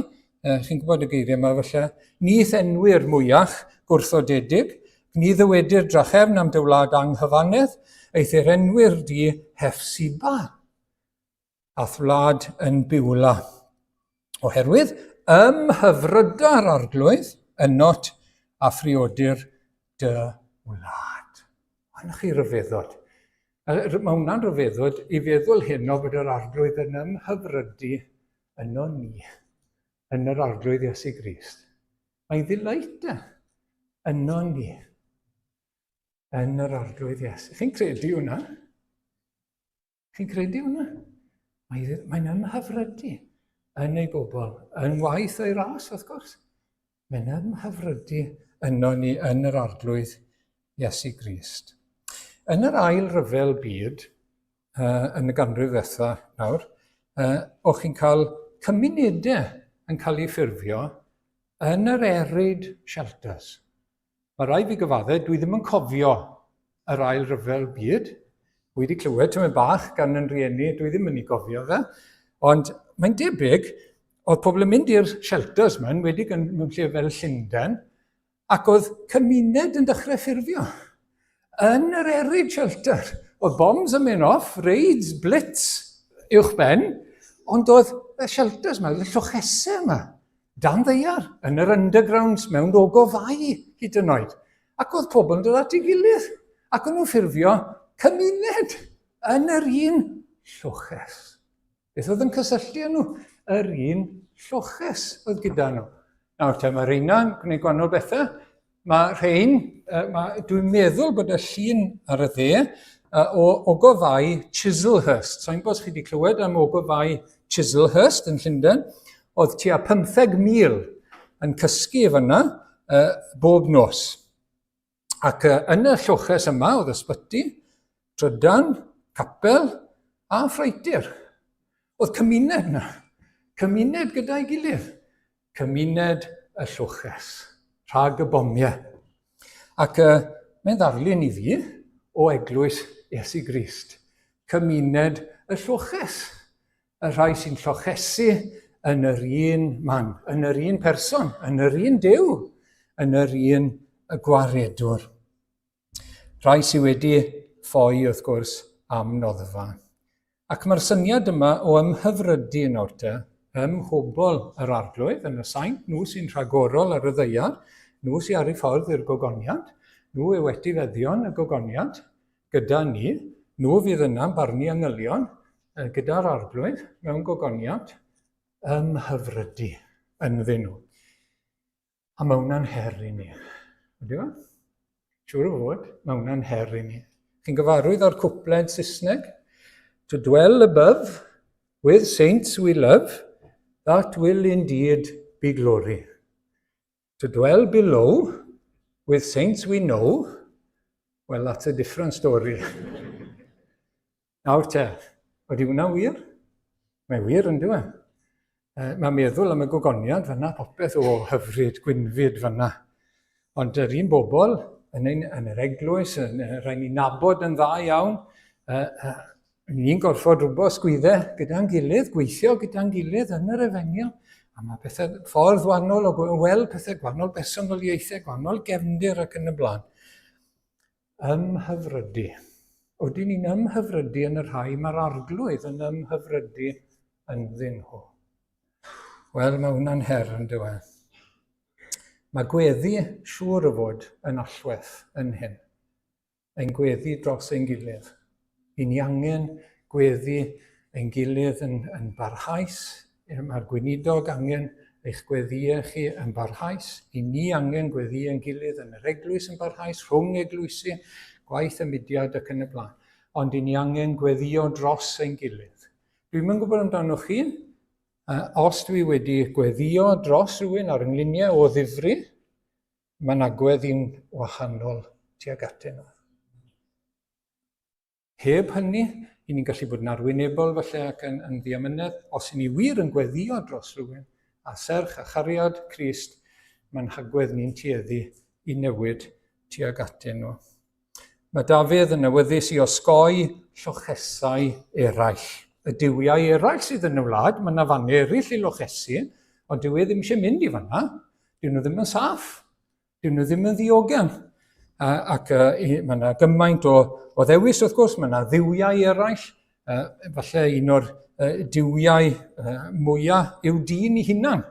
chi'n gwybod y geiriau yma falle, ni thenwyr mwyach gwrthodedig, ni ddywedir drachefn am dy wlad anghyfannedd, eithr enwyr di Hefsiba. a'th wlad yn Biwla. Oherwydd ymhyfryda'r arglwydd ynot a phriodir dy wlad. Ond chi ryfeddod. Mae hwnna'n ryfeddod i feddwl hyn o bod yr arglwydd yn ymhyfrydu yno ni, yn yr arglwydd Iesu Grist. Mae'n ddelight e, yno ni, yn yr arglwydd Iesu. Chi'n credu hwnna? Chi'n credu hwnna? Mae'n mae ymhyfrydu yn ei bobl, yn waith o'i ras, wrth gwrs. Mae'n ymhyfrydu yno ni yn yr arglwydd Iesu Grist. Yn yr ail ryfel byd, uh, yn y ganrif ddetha nawr, uh, o'ch chi'n cael cymunedau yn cael eu ffurfio yn yr arid shelters. Mae rhaid fi gyfadde, dwi ddim yn cofio yr ail ryfel byd. Wedi clywed tymed bach gan yn rhieni, dwi ddim yn ei gofio fe, ond mae'n debyg, oedd pobl yn mynd i'r shelters yma, yn wedi mewn lle fel Llundain, ac oedd cymuned yn dechrau ffurfio. Yn yr air shelter, oedd bombs yn mynd off, raids, blitz, uwch ben, ond oedd y shelters yma, y llochesau yma, dan ddaear, yn yr undergrounds, mewn ogofau hyd yn oed. Ac oedd pobl yn dod at ei gilydd, ac o'n nhw'n ffurfio cymuned yn yr un lloches. Beth oedd yn cysylltu â nhw? Yr un lloches oedd gyda nhw. Nawr te, mae reina'n gwneud gwahanol bethau. Mae rhain, mae, dwi'n meddwl bod y llun ar y dde, o ogofau Chislehurst. Sa'n gwybod os chi wedi clywed am ogofau Chislehurst yn Llundain. Oedd tua 15,000 yn cysgu fyna bob nos. Ac yn y lloches yma oedd ysbyty, trydan, capel a ffreutur. Oedd cymuned yna. Cymuned gyda'i gilydd. Cymuned y lloches. Rhag y bomiau. Ac uh, mae'n ddarlun i fi o eglwys Iesu Grist. Cymuned y lloches. Y rhai sy'n llochesu yn yr un man, yn yr un person, yn yr un Duw, yn yr un y gwaredwr. Rhai sydd wedi ffoi, wrth gwrs, am noddfa. Ac mae'r syniad yma o ymhyfrydu yn nawr te, ym mhobl yr arglwydd, yn y saint, nhw sy'n rhagorol ar y ddaear, nhw sy'n ar eu ffordd i'r gogoniant, nhw yw etifeddion y gogoniant, gyda ni, nhw fydd yna'n barnu angylion gyda'r arglwydd mewn gogoniant ymhyfrydu ynddyn nhw. A mae hwnna'n her i ni. Ydy o? Siŵr o fod, mae hwnna'n her i ni. Chi'n gyfarwydd â'r cwpled Saesneg? To dwell above with saints we love, that will indeed be glory. To dwell below with saints we know, well, that's a different story. Nawr te, ydy hwnna wir? Mae wir yn dweud. Mae meddwl am y gogoniant fyna, popeth o hyfryd, gwynfyd fyna. Ond yr un bobl yn, ein, yn yr eglwys, yn, rhaid ni nabod yn dda iawn, uh, Ni'n gorfod rwbo sgwydde gyda'n gilydd, gweithio gyda'n gilydd yn yr efengyl, a mae pethau ffordd wahanol o weld pethau gwahanol bersonoliaethau, gwahanol gefndir ac yn y blaen. Ymhyfrydu. Oedden ni'n ymhyfrydu yn y rhai mae'r arglwydd yn ymhyfrydu ynddyn nhw. Wel, mae hwnna'n her yn dweud. Mae gweddi siŵr o fod yn allwedd yn hyn. ein gweddi dros ein gilydd. I ni angen gweddi ein gilydd yn, yn barhaus. Mae'r gweinidog angen eich gweddïau chi yn barhaus. I ni angen gweddïau ein gilydd yn yr eglwys yn barhaus, rhwng eglwysi, gwaith y mudiad ac yn y blaen. Ond i ni angen gweddïo dros ein gilydd. Dwi'm yn gwybod amdanoch chi, os dwi wedi gweddïo dros rhywun ar yngluniau o ddifri, Mae'n agwedd i'n wahanol tuag atyn nhw. Heb hynny, i ni'n gallu bod yn arwynebol falle ac yn, yn ddiamynedd. Os i ni wir yn gweddio dros rhywun, a serch a chariad Crist, mae'n hagwedd ni'n tueddu i newid tuag atyn nhw. Mae Dafydd yn awyddus i osgoi llochesau eraill. Y duwiau eraill sydd yn y wlad, mae yna fannau eraill i lochesu, ond dyw e ddim eisiau mynd i fanna. Dyn nhw ddim yn saff. Dyn nhw ddim yn ddiogel. Ac uh, mae yna gymaint o, o ddewis, wrth gwrs, mae yna dduwiau eraill. Uh, falle un o'r uh, duwiau uh, mwyaf yw dyn i hunan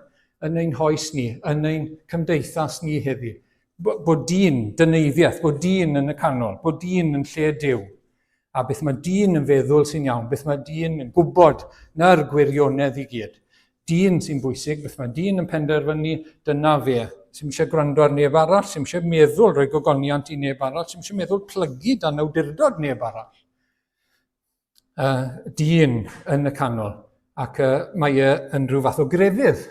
yn ein hoes ni, yn ein cymdeithas ni heddi. Bod dyn, dyneiddiaeth, bod dyn yn y canol, bod dyn yn lle Duw. A beth mae dyn yn feddwl sy'n iawn, beth mae dyn yn gwybod na'r gwirionedd i gyd. Dyn sy'n bwysig, beth mae dyn yn penderfynu, dyna fe. Sy'n eisiau gwrando ar neb arall, sy'n eisiau meddwl rhoi gogoniant i neb arall, sy'n eisiau meddwl plygu dan awdurdod neb arall. uh, dyn yn y canol, ac uh, mae e yn rhyw fath o grefydd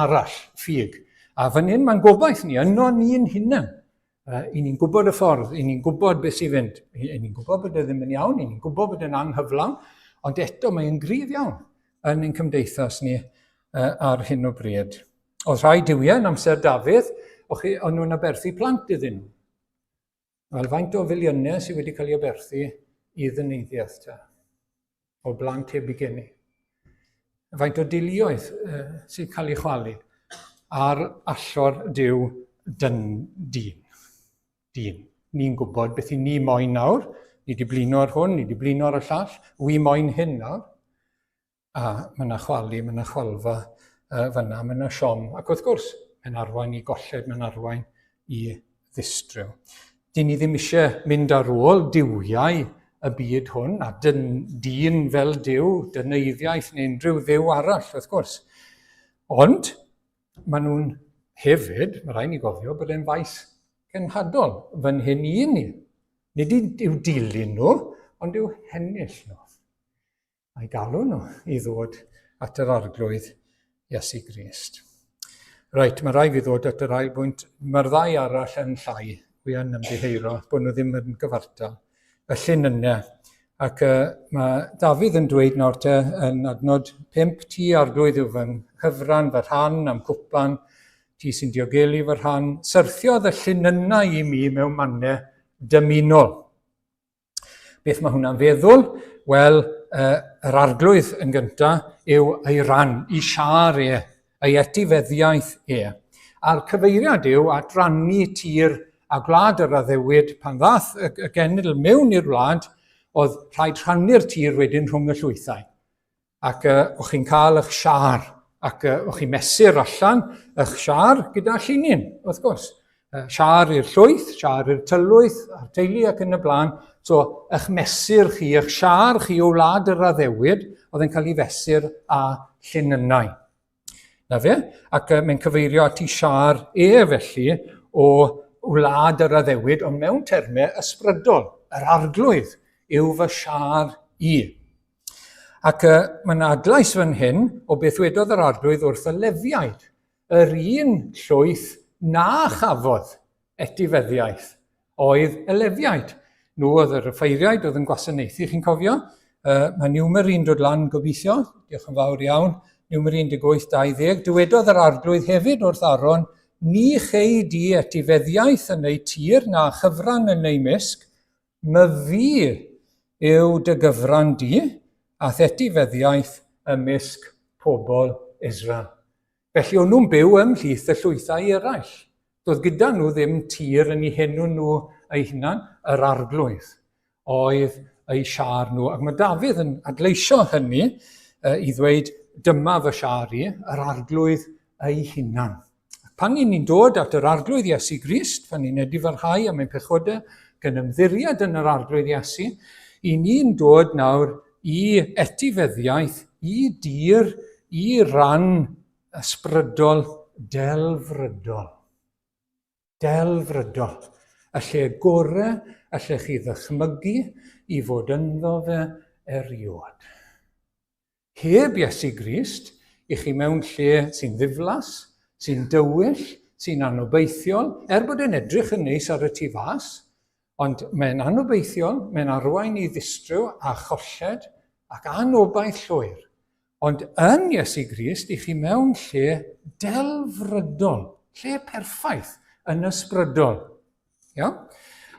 arall, ffug. A fan hyn mae'n gobaith ni, yno ni'n hunain. Uh, I ni'n gwybod y ffordd, i ni'n gwybod beth sy'n fynd, i ni'n gwybod bod e ddim yn iawn, i ni'n gwybod bod e'n anghyflawn, ond eto mae'n gryf iawn yn ein cymdeithas ni uh, ar hyn o bryd. Oedd rhai duwiau yn amser Dafydd, o'n nhw'n aberthu plant iddyn nhw. Wel, faint o filiynau sydd wedi cael ei aberthu i ddyneiddiaeth ta? O blant heb i geni. Faint o deuluoedd uh, sy'n cael ei chwalu ar allor Duw dyn, dyn. Dyn. Ni'n gwybod beth i ni moyn nawr. Ni wedi blino ar hwn, ni wedi blino ar y llall. Wi moyn hyn nawr. A mae yna chwalu, mae yna chwalfa uh, fyna, mae yna siom. Ac wrth gwrs, mae'n arwain i golled, mae'n arwain i ddistryw. Dyn ni ddim eisiau mynd ar ôl duwiau y byd hwn, a dyn, dyn fel Duw, dyneiddiaeth neu unrhyw dduw arall, wrth gwrs. Ond, maen nhw'n hefyd, mae rhaid ni gofio, bod e'n faes cenhadol fan hyn i ni. Nid i'w dilyn nhw, ond i'w hennill nhw. A'i galw nhw i ddod at yr Arglwydd Iesu Grist. Reit, mae rhaid fi ddod at yr ail bwynt. Mae'r ddau arall yn llai. Wi yn ymddiheuro bod nhw ddim yn gyfartal. Y llinynnau. Ac uh, mae Dafydd yn dweud nawr te yn adnod 5, ti arglwydd yw fy nghyfran, fy rhan am cwpan, ti sy'n diogelu fy rhan. Syrthiodd y llinynnau i mi mewn mannau dymunol. Beth mae hwnna'n feddwl? Wel, uh, yr arglwydd yn gyntaf yw ei ran, i siar e, ei etifeddiaeth e. A'r cyfeiriad yw at rannu tir a gwlad yr addewid pan ddath y, y genedl mewn i'r wlad, oedd rhaid rhannu'r tir wedyn rhwng y llwythau. Ac uh, o'ch chi'n cael eich siar, ac uh, o'ch chi'n mesur allan eich siar gyda llinyn, wrth gwrs. Uh, siar i'r llwyth, siar i'r tylwyth, a'r teulu ac yn y blaen. So, eich mesur chi, eich siar chi o wlad yr addewid, oedd yn cael ei fesur â llinynnau. Na fe, ac uh, mae'n cyfeirio at i siar e felly o wlad yr addewid, ond mewn termau ysbrydol, yr arglwydd yw fy siar i. Ac uh, mae yna adlais fan hyn o beth wedodd yr arglwydd wrth y Lefiaid, yr un llwyth na chafodd etifeddiaeth oedd y Lefiaid. Nhw oedd yr offeiriaid oedd yn gwasanaethu, chi'n cofio? Uh, mae niwmer un dod lan gobeithio, diolch yn fawr iawn, niwmer 18, 20. Dywedodd yr arglwydd hefyd wrth Aaron, ni chei di etifeddiaeth yn eu tir na chyfran yn eu mysg, Myfi yw dy gyfran di, a'th etifeddiaeth ymysg pobl Israel. Felly o'n nhw'n byw ymhlith y llwythau eraill. Doedd gyda nhw ddim tir yn eu henw nhw eu hunan, yr arglwydd oedd eu siâr nhw. Ac mae Dafydd yn adleisio hynny i ddweud, dyma fy siâr i, yr arglwydd ei hunan. Pan ni'n ni'n dod at yr Arglwydd Iesu Grist, pan ni'n edifarhau am ein pechodau gan ymddiried yn yr Arglwydd Iesu, i ni'n dod nawr i etifeddiaeth, i dir, i ran ysbrydol delfrydol. Delfrydol. Y lle gore allech chi ddychmygu i fod ynddo fe erioed. Heb Iesu Grist, i chi mewn lle sy'n ddiflas, sy'n dywyll, sy'n anobeithiol, er bod e'n edrych yn neis ar y tu fas, ond mae'n anobeithiol, mae'n arwain i ddistryw a cholled ac anobaith llwyr. Ond yn Iesu Grist, i chi mewn lle delfrydol, lle perffaith yn ysbrydol. Iawn?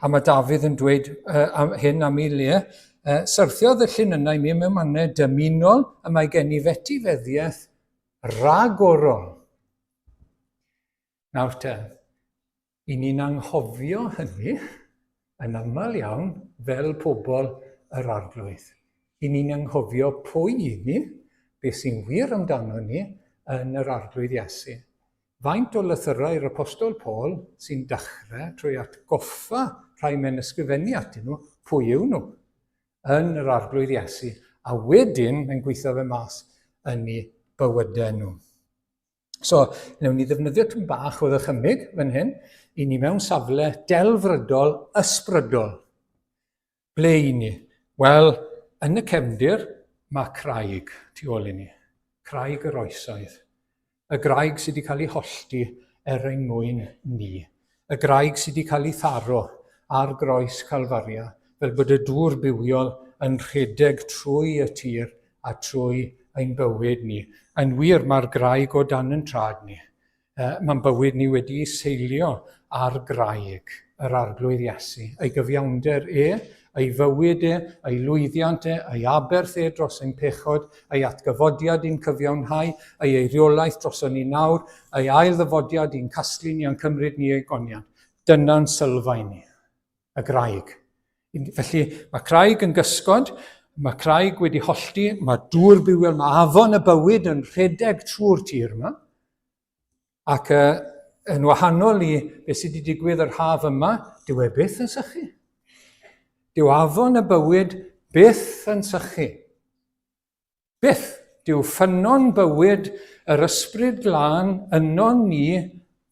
A mae Dafydd yn dweud uh, am hyn am ei le. Uh, syrthiodd y llinynnau mi mewn mannau dymunol y mae gen i fetifeddiaeth ragorol. Nawr te, i ni'n anghofio hynny yn aml iawn fel pobl yr arglwydd. I ni'n anghofio pwy i ni, beth sy'n wir amdano ni yn yr arglwydd Iesu. Faint o lythyrau'r Apostol Paul sy'n dechrau trwy atgoffa rhai mewn ysgrifennu atyn nhw pwy yw nhw yn yr Arglwydd Iesu, a wedyn mae'n gweithio fe mas yn eu bywydau nhw. So, wnawn ni ddefnyddio tyn bach o ddychymyg fan hyn, i ni mewn safle delfrydol ysbrydol. Ble i ni? Wel, yn y cefndir, mae craig tu ôl i ni. Craig yr oesoedd. Y graig sydd wedi cael ei hollti er ein mwyn ni. Y graig sydd wedi cael ei tharo ar groes Calfaria, fel bod y dŵr bywiol yn rhedeg trwy y tir a trwy ein bywyd ni. Yn wir, mae'r graig o dan yn trad ni. Mae'n bywyd ni wedi seilio ar graig yr Arglwydd Iesu, ei gyfiawnder e, ei fywyd e, ei lwyddiant e, ei aberth e dros ein pechod, ei atgyfodiad i'n cyfiawnhau, ei eiriolaeth droson ni nawr, ei ail ddyfodiad i'n casglu ni a'n cymryd ni ei goniant. Dyna'n sylfaen ni, y graig. Felly mae craig yn gysgod, mae craig wedi hollti, mae dŵr bywiol, mae afon y bywyd yn rhedeg trwy'r tir yma. Ac uh, yn wahanol i beth sydd wedi digwydd yr haf yma, dyw e byth yn sychu. Dyw afon y bywyd byth yn sychu. Byth, dyw ffynnon bywyd yr Ysbryd Glân ynon ni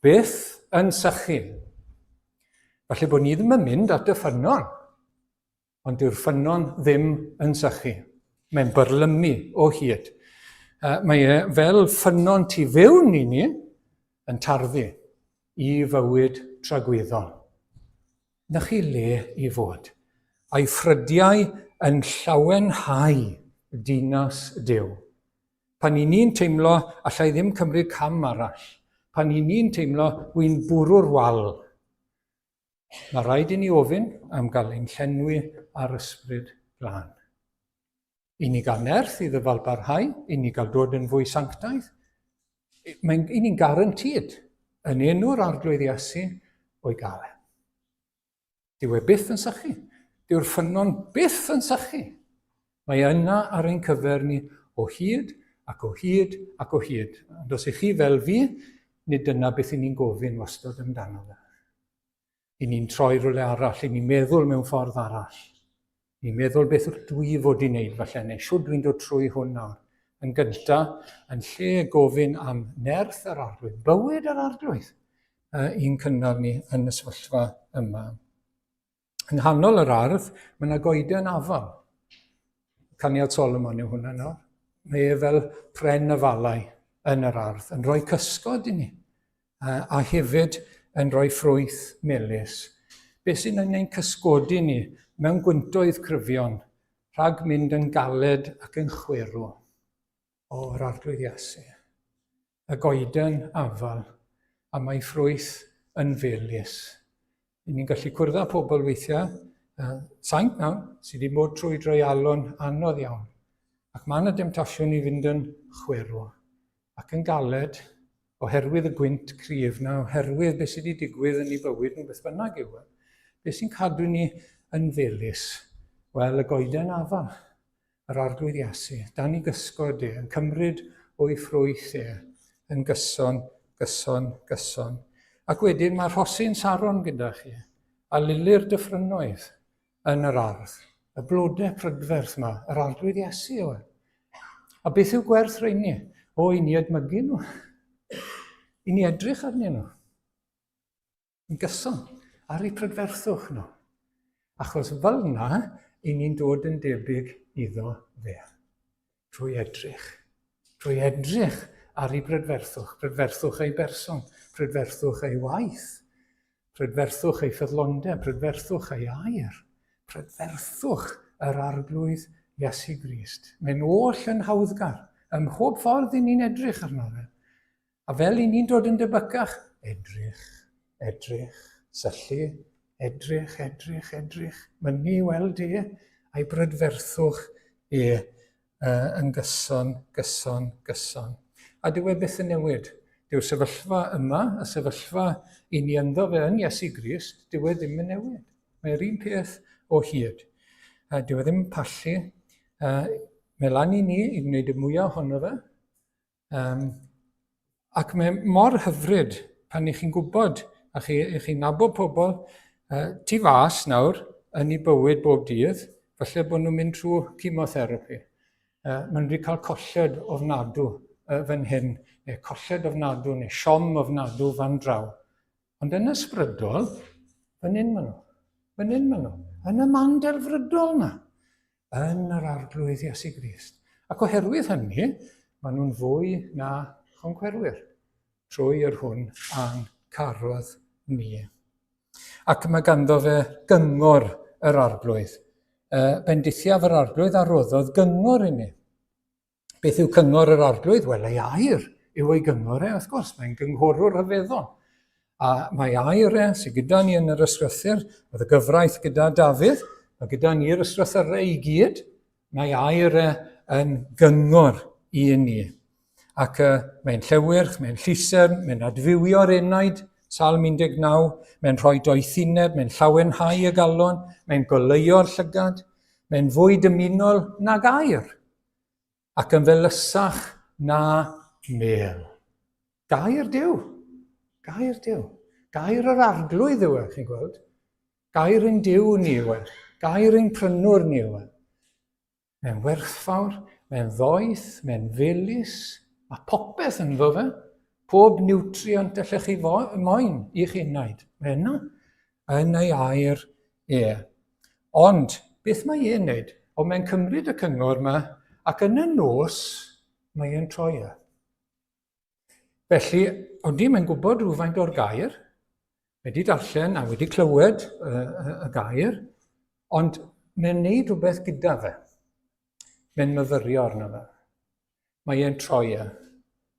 byth yn sychu. Falle bod ni ddim yn mynd at y ffynnon, ond dyw'r ffynnon ddim yn sychu. Mae'n byrlymu o hyd. Mae e fel ffynnon tu fewn i ni yn tarddu i fywyd tragwyddol. Na chi le i fod. A'i ffrydiau yn llawenhau dinas Duw. Pan i ni'n teimlo allai ddim cymryd cam arall, pan i ni'n teimlo wy'n bwrw'r wal, mae rhaid i ni ofyn am gael ein llenwi â'r Ysbryd Glân. I ni gael nerth i ddyfalbarhau, i ni gael dod yn fwy sanctaidd. Mae'n, i ni'n garantid yn enw'r Arglwydd Iesu o'i gael e. Dyw e byth yn sychu. Dyw'r ffynnon byth yn sychu. Mae e yna ar ein cyfer ni o hyd ac o hyd ac o hyd. Ond os ych chi fel fi, nid dyna beth i ni'n gofyn wastad amdano fe. I ni'n troi rhywle arall, i ni'n meddwl mewn ffordd arall. Ni'n meddwl beth dwi fod i wneud falle, neu siwr dwi'n dod trwy hwn nawr. Yn gynta, yn lle gofyn am nerth yr arglwydd, bywyd yr arglwydd, i'n cynnal ni yn y sefyllfa yma. Yng nghanol yr ardd, mae yna goeden afal. Caniad Solomon yw hwnna nawr. Mae e fel pren afalau yn yr ardd, yn rhoi cysgod i ni. a hefyd yn rhoi ffrwyth melys. Beth sy'n yn ein cysgodi ni mewn gwyntoedd cryfion rhag mynd yn galed ac yn chwerw? O, yr Arglwydd Iesu, y goeden afal, a mae ffrwyth yn felys. I ni'n gallu cwrdd â pobl weithiau, uh, saint nawr, sydd wedi bod trwy dreialon anodd iawn. Ac mae yna demtasiwn i fynd yn chwerw ac yn galed oherwydd y gwynt cryf na, oherwydd beth sydd wedi digwydd yn ei bywyd nhw, beth bynnag yw e. Beth sy'n cadw ni yn felys? Wel, y goeden afal, yr Arglwydd Iesu, dan i gysgod e, yn cymryd o'i ffrwyth e, yn gyson, gyson, gyson. Ac wedyn mae rhosyn Saron gyda chi, a lili'r dyffrynnoedd yn yr ardd. Y blodau prydferth yma, yr Arglwydd Iesu yw e. A beth yw gwerth rheini? O, i ni edmygu nhw. I ni edrych arnyn nhw. Yn gyson ar eu prydferthwch nhw. Achos fel yna, i ni'n dod yn debyg iddo fe. Trwy edrych. Trwy edrych ar ei brydferthwch, prydferthwch ei berson, prydferthwch ei waith, prydferthwch ei ffyddlondeb, prydferthwch ei air, prydferthwch yr Arglwydd Iesu Grist. Mae'n oll yn hawddgar, ym mhob ffordd i ni'n edrych arno fe. A fel i ni'n dod yn debycach, edrych, edrych, syllu, edrych, edrych, edrych, mynnu i weld e, a'i brydferthwch e uh, yn gyson, gyson, gyson. A dyw e byth yn newid. Dyw'r sefyllfa yma, y sefyllfa i ni ynddo fe yn Iesu Grist, dyw e ddim yn newid. Mae'r un peth o hyd. Uh, dyw e ddim yn pallu. Uh, mae lan i ni i wneud y mwyaf ohono fe. Um, ac mae mor hyfryd pan i chi'n gwybod a chi, i chi'n nabod pobl uh, tu fas nawr yn eu bywyd bob dydd, falle bod nhw'n mynd trwy chemotherapy. Uh, maen nhw wedi cael colled ofnadw uh, fan hyn, neu colled ofnadw, neu siom ofnadw fan draw. Ond yn ysbrydol, fan hyn maen nhw. Fan hyn maen nhw. Yn y man delfrydol na. Yn yr Arglwydd Iesu Grist. Ac oherwydd hynny, maen nhw'n fwy na choncwerwyr trwy yr hwn a'n carodd ni. Ac mae ganddo fe gyngor yr Arglwydd. Bendithiaf yr Arglwydd a roddodd gyngor i ni. Beth yw cyngor yr Arglwydd? Wel, ei air yw ei gyngor e, wrth gwrs, mae'n gynghorwr rhyfeddol. A mae air e sydd gyda ni yn yr ysgrythur, oedd y gyfraith gyda Dafydd, mae gyda ni'r ysgrythurau i gyd, mae air e yn gyngor i ni. Ac uh, mae'n llewyrch, mae'n llusern, mae'n adfywio'r enaid, Salm 19, mae'n rhoi doethineb, mae'n llawenhau y galon, mae'n goleuo'r llygad, mae'n fwy dymunol nag air, ac yn felysach na mel. Gair Duw. Gair Duw. Gair yr arglwydd yw e, chi'n gweld. Gair ein Duw ni yw e. Gair ein prynwr ni yw e. Mae'n werthfawr, mae'n ddoeth, mae'n felys, mae popeth ynddo fe. Pob niwtriant allech chi moyn i'ch enaid. Mae yna yn ei air e. Ond, beth mae e'n neud? O, mae'n cymryd y cyngor yma, ac yn y nos, mae e'n troi e. Felly, odi, mae'n gwybod rhywfaint o'r gair, wedi darllen a wedi clywed y, y, y gair, ond mae'n neud rhywbeth gyda fe. Mae'n myfyrio arno fe. Mae e'n troi e.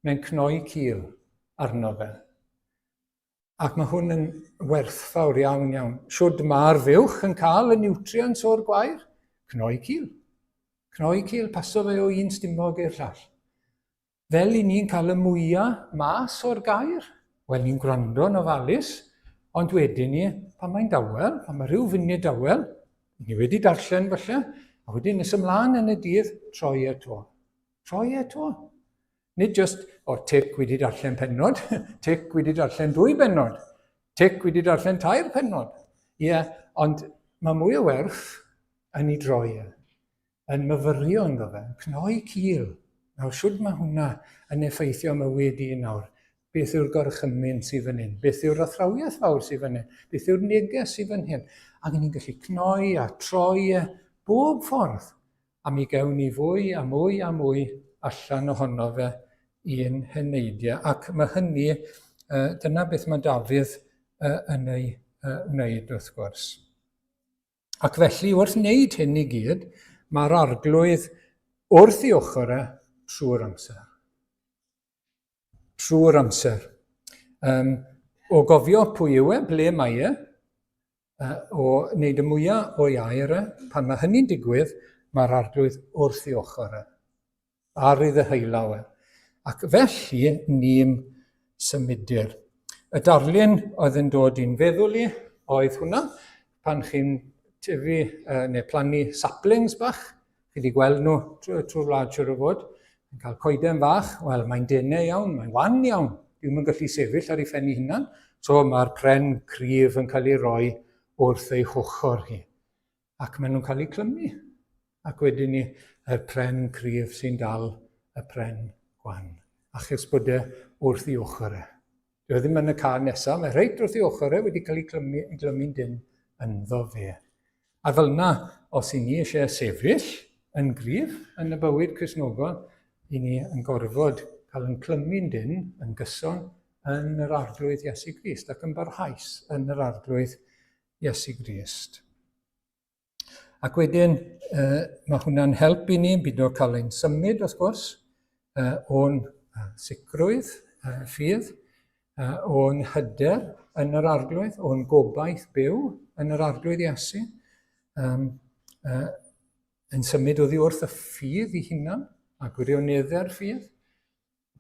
Mae'n cnoi cil arno fe. Ac mae hwn yn werthfawr iawn iawn. Shwd mae'r fuwch yn cael y nutrients o'r gwair? Cnoi cil. Cnoi cil, paso fe o un stumog i'r llall. Fel i ni'n cael y mwya mas o'r gair, wel ni'n gwrando yn ofalus, ond wedyn ni, pan mae'n dawel, pan mae rhyw funud dawel, ni wedi darllen falle, a wedyn nes ymlaen yn y dydd, troi e to. Troi e to. Nid just, o, oh, tic, wedi darllen pennod, tic, wedi darllen dwy bennod, tic, wedi darllen tair pennod. Ie, yeah, ond mae mwy o werth yn ei droi e. yn myfyrio ynddo fe, yn cnoi cil. Nawr, shwd mae hwnna yn effeithio mywyd i nawr? Beth yw'r gorchymyn sydd fan hyn? Beth yw'r athrawiaeth fawr sydd fan hyn? Beth yw'r neges sydd fan hyn? Ac ni'n gallu cnoi a troi e bob ffordd. A mi gewn ni fwy a mwy a mwy allan ohono fe i'n heneidiau. Ac mae hynny, dyna beth mae Dafydd yn ei wneud wrth gwrs. Ac felly, wrth wneud hyn i gyd, mae'r arglwydd wrth ei ochr e trwy'r amser. Trwy'r amser. Um, o gofio pwy yw e, ble mae e, uh, o wneud y mwyaf o'i air e, pan mae hynny'n digwydd, mae'r arglwydd wrth ei ochr e. ar ei ddeheulaw e. Ac felly ni'n symudir. Y darlun oedd yn dod i'n feddwl i oedd hwnna, pan chi'n tyfu uh, neu plannu saplings bach, chi wedi gweld nhw trwy'r trwy wlad siwr o fod, yn cael coeden fach, wel mae'n denau iawn, mae'n wan iawn, dwi'n yn gallu sefyll ar ei phen ei hunan, so mae'r pren cryf yn cael ei roi wrth ei hochr hi. Ac maen nhw'n cael eu clymu. Ac wedyn ni, y pren cryf sy'n dal y pren gwan. Achos bod e wrth ei ochr e. Dyw e ddim yn y car nesaf, mae reit wrth ei ochr e wedi cael ei clymu, ei glymu'n dyn ynddo fe. A fel yna, os i ni eisiau sefyll yn gryf yn y bywyd Cristnogol, i ni yn gorfod cael yn clymu'n dyn yn gyson yn yr Arglwydd Iesu Grist ac yn barhaus yn yr Arglwydd Iesu Grist. Ac wedyn, uh, mae hwnna'n help i ni yn byd o cael ein symud, wrth gwrs, uh, o'n sicrwydd, uh, ffydd, uh, o'n hyder yn yr arglwydd, o'n gobaith byw yn yr arglwydd Iesu, um, uh, yn symud oddi wrth y ffydd i hunan a gwirioneddau'r ffydd,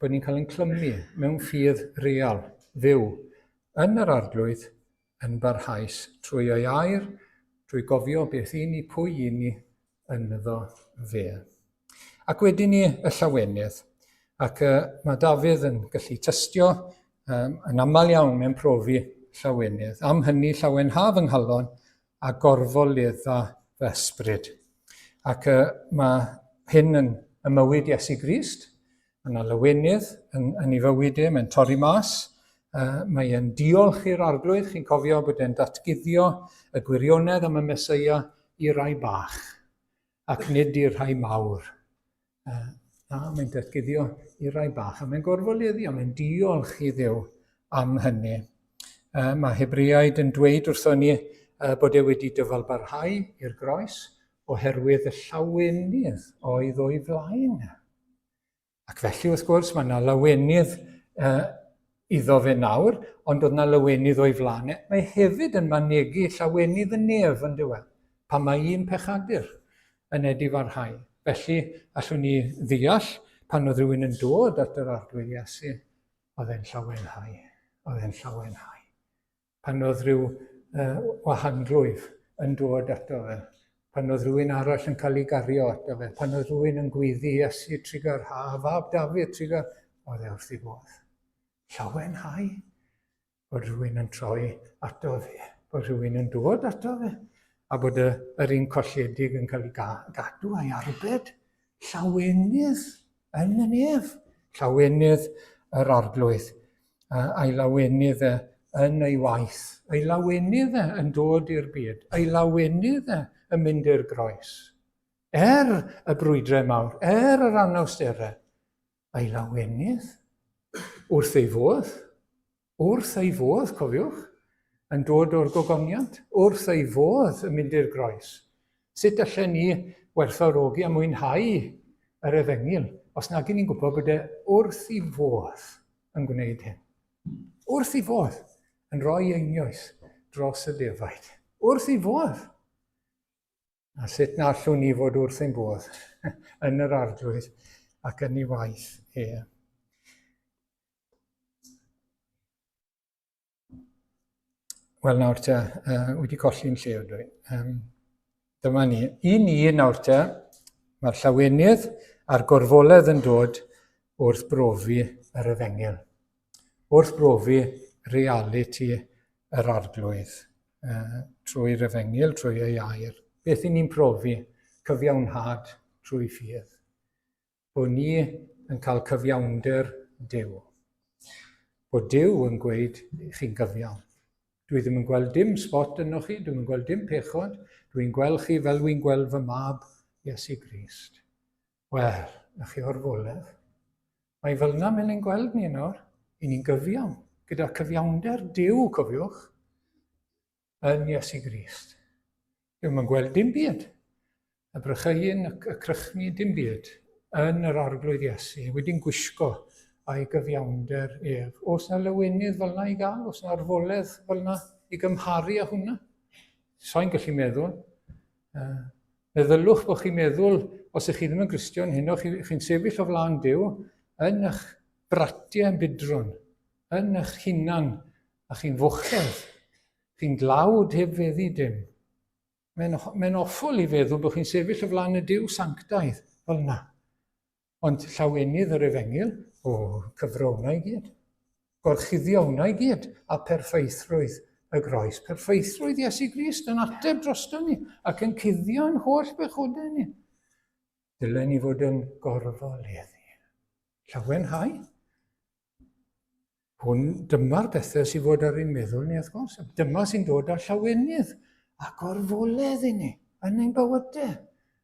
bod ni'n cael ein clymu mewn ffydd real, fyw, yn yr Arglwydd yn barhaus trwy ei air, trwy gofio beth i ni, pwy i ni ynddo fe. Ac wedyn ni y llawenydd. Ac uh, mae Dafydd yn gallu tystio um, yn aml iawn mewn profi llawenydd. Am hynny llawenha fy nghalon a gorfoledda fy ysbryd. Ac uh, mae hyn yn y mywyd Iesu Grist. Mae yna lawenydd yn, yn ei fywyd e, mae'n torri mas. Uh, mae e'n diolch i'r arglwydd, chi'n cofio bod e'n datguddio y gwirionedd am y Mesoea i rai bach, ac nid i'r rhai mawr. Uh, na, mae'n datguddio i rai bach, a mae'n gorfoleddu, a mae'n diolch i Dduw am hynny. Uh, mae Hebreaid yn dweud wrthon ni uh, bod e wedi dyfalbarhau i'r groes oherwydd y llawenydd oedd o'i flaen. Ac felly, wrth gwrs, mae yna lawenydd iddo fe nawr, ond oedd yna lawenydd o'i flaen e. Mae hefyd yn mynegi llawenydd y nef yn diwedd, pan mae un pechadur yn edifarhau. Felly, allwn ni ddeall pan oedd rhywun yn dod at yr Arglwydd Iesu, oedd e'n llawenhau, oedd e'n llawenhau. Pan oedd rhyw uh, wahanglwyf yn dod ato fe, pan oedd rhywun arall yn cael ei gario ato fe, pan oedd rhywun yn gwyddi Iesu trigar ha, fab Dafydd trigar, oedd e wrth ei fodd. Llawenhau bod rhywun yn troi ato fe, bod rhywun yn dod ato fe, a bod y, yr un colledig yn cael ei gadw a'i arbed. Llawenydd yn y nef, llawenydd yr arglwydd, a'i lawenydd e yn ei waith, ei lawenydd e yn dod i'r byd, ei lawenydd e yn mynd i'r groes. Er y brwydrau mawr, er yr anawsterau, a'i lawenydd wrth ei fodd, wrth ei fodd, cofiwch, yn dod o'r gogoniant, wrth ei fodd yn mynd i'r groes. Sut allen ni werthfawrogi a mwynhau yr efengyl os nag ni'n gwybod bod e wrth ei fodd yn gwneud hyn? Wrth ei fodd yn rhoi einioes dros y defaid. Wrth ei fodd. A sut na allwn ni fod wrth ein bodd yn yr arglwydd ac yn ei waith e. Wel nawr te, uh, wedi colli'n lle ydw i. Um, dyma ni. I ni nawr te, mae'r llawenydd a'r gorfoledd yn dod wrth brofi yr efengyl. Wrth brofi realiti yr arglwydd uh, trwy'r efengyl, trwy ei air. Beth i ni'n profi? Cyfiawnhad trwy ffydd. Bod ni yn cael cyfiawnder Duw. Bod Duw yn gweud chi'n gyfiawn. Dwi ddim yn gweld dim spot yno chi, dwi'n yn gweld dim pechod, dwi'n gweld chi fel wy'n gweld fy mab Iesu Grist. Wel, na chi orfoledd. Mae fel yna mae'n ein gweld ni nawr. I ni'n gyfiawn, gyda cyfiawnder Duw, cofiwch, yn Iesu Grist. Dwi'm yn gweld dim byd. Y brycheuyn, y crychni, dim byd. Yn yr arglwydd Iesu, wedi'n gwisgo a'i gyfiawnder ef. Oes na lawenydd fel yna i gael? Oes na arfoledd fel yna i gymharu â hwnna? Soi'n gallu meddwl. Uh, meddylwch bod chi'n meddwl, os ych chi ddim yn Gristion heno, chi'n chi sefyll o flaen Duw yn eich bratiau yn budrwn, yn eich hunan, a chi'n fochedd, Chi'n dlawd heb feddu dim. Mae'n mae awful i feddwl bod chi'n sefyll o flaen y Duw sanctaidd fel yna. Ond llawenydd yr efengyl, o, cyfro hwnna i gyd. Gorchuddio hwnna i gyd, a perffeithrwydd y groes. Perffeithrwydd Iesu Grist yn ateb drosto ni ac yn cuddio yn holl bechodau ni. Dylen ni fod yn gorfoleddu. Llawenhau. Hwn, dyma'r bethau sy'n fod ar ein meddwl ni, wrth gwrs. Dyma sy'n dod â llawenydd a gorfoledd i ni yn ein bywydau.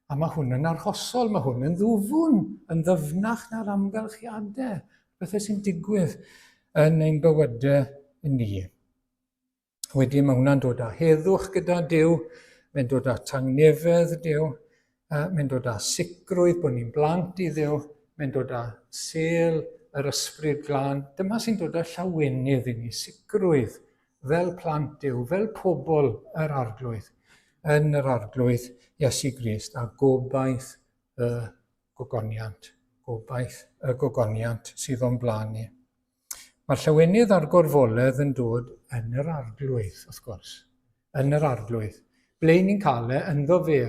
A mae hwn yn arhosol, mae hwn yn ddwfwn, yn ddyfnach na'r amgylchiadau, bethau sy'n digwydd yn ein bywydau ni. Wedyn mae hwnna'n dod â heddwch gyda Duw, mae'n dod â tangnefedd Duw, uh, mae'n dod â sicrwydd bod ni'n blant i Dduw, mae'n dod â sel yr ysbryd glân. Dyma sy'n dod â llawenydd i ni, sicrwydd fel plant Duw, fel pobl yr arglwydd, yn yr arglwydd Iesu Grist, a gobaith y gogoniant, gobaith y gogoniant sydd o'n blaen ni. Mae'r llawenydd a'r gorfoledd yn dod yn yr arglwydd, wrth gwrs. Yn yr arglwydd. Ble ni'n cael e? Ynddo fe.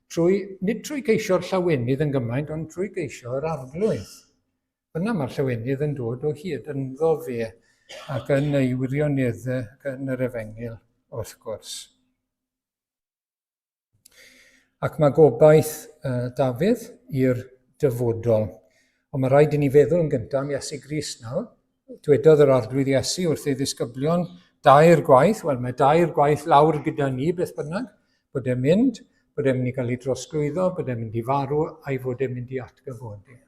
Trwy, nid trwy geisio'r llawenydd yn gymaint, ond trwy geisio yr arglwydd. Fyna mae'r llawenydd yn dod o hyd, ynddo fe, ac yn ei wirioneddau, ac yn yr efengyl, wrth gwrs. Ac mae gobaith uh, Dafydd i'r dyfodol. Ond mae rhaid i ni feddwl yn gyntaf am Iesu Grist nawr. Dwedodd yr arglwydd Iesu wrth ei ddisgyblion dair gwaith, wel mae dair gwaith lawr gyda ni beth bynnag, bod e'n mynd, bod e'n mynd i gael ei drosglwyddo, bod e'n mynd i farw a'i fod e'n mynd i atgyfodi.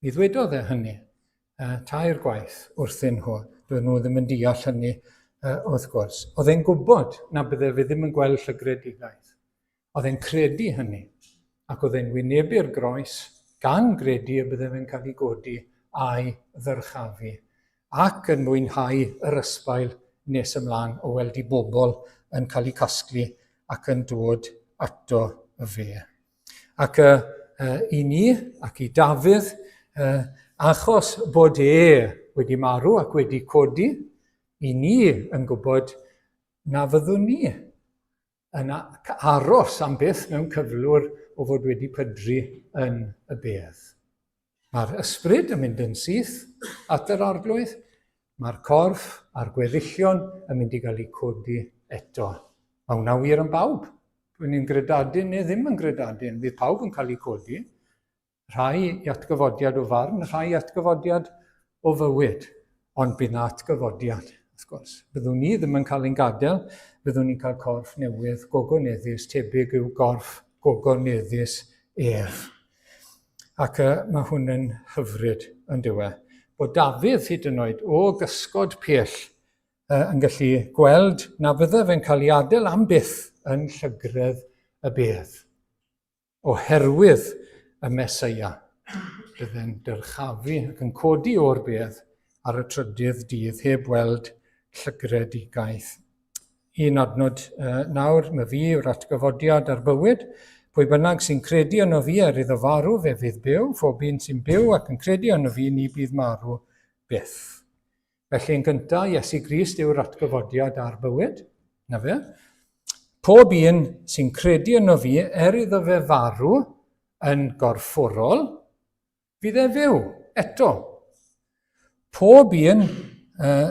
Mi ddwedodd e hynny uh, tair gwaith wrthyn nhw. Doedden nhw ddim yn deall hynny, uh, wrth gwrs. Oedd e'n gwybod na bydde fe ddim yn gweld llygredigaeth. Oedd e'n credu hynny. Ac oedd e'n wynebu'r groes gan gredu y bydde fe'n cael ei godi a'i ddyrchafu, ac yn mwynhau yr ysbail nes ymlaen o weld i bobl yn cael eu casglu ac yn dod ato fe. Ac uh, uh, i ni ac i Dafydd, uh, achos bod e wedi marw ac wedi codi, i ni yn gwybod na fyddwn ni yn aros am byth mewn cyflwr o fod wedi pydru yn y bedd. Mae'r ysbryd yn mynd yn syth at yr arglwydd, mae'r corff a'r gweddillion yn mynd i gael eu codi eto. Mae hwnna wir am bawb. Dwi'n ni'n gredadun neu ddim yn gredadun, fydd pawb yn cael eu codi. Rhai i atgyfodiad o farn, rhai i atgyfodiad o fywyd. Ond bydd na atgyfodiad, wrth gwrs. Byddwn ni ddim yn cael ein gadael, byddwn ni'n cael corff newydd gogoneddus, tebyg i'w gorff gogoneddus ef. Ac uh, mae hwn yn hyfryd yn dywe. Bod Dafydd hyd yn oed o gysgod pell uh, yn gallu gweld na fydde fe'n cael ei adael am byth yn llygredd y bedd. Oherwydd y Meseia, bydd e'n dyrchafu ac yn codi o'r bedd ar y trydydd dydd heb weld llygredigaeth. Un adnod uh, nawr, mae fi yw'r atgyfodiad a'r bywyd. Pwy bynnag sy'n credu yno fi er iddo farw, fe fydd byw. Phob un sy'n byw ac yn credu yno fi, ni bydd marw byth. Felly yn gyntaf, Iesu Grist yw'r atgyfodiad a'r bywyd. Na fe. Pob un sy'n credu yno fi, er iddo fe farw yn gorfforol, fydd e fyw eto. Pob un uh,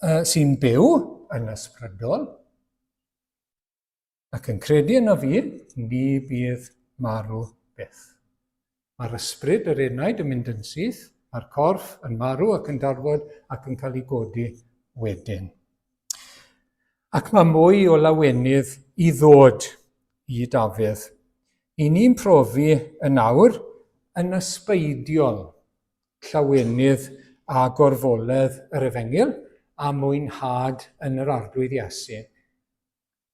uh, sy'n byw yn ysbrydol, Ac yn credu yno fi, ni bydd marw byth. Mae'r ysbryd, yr enaid, yn mynd yn syth, mae'r corff yn marw ac yn darfod ac yn cael ei godi wedyn. Ac mae mwy o lawenydd i ddod i Dafydd. I ni'n profi yn awr yn ysbeidiol llawenydd a gorfoledd yr efengyl a mwynhad yn yr arglwydd Iesu.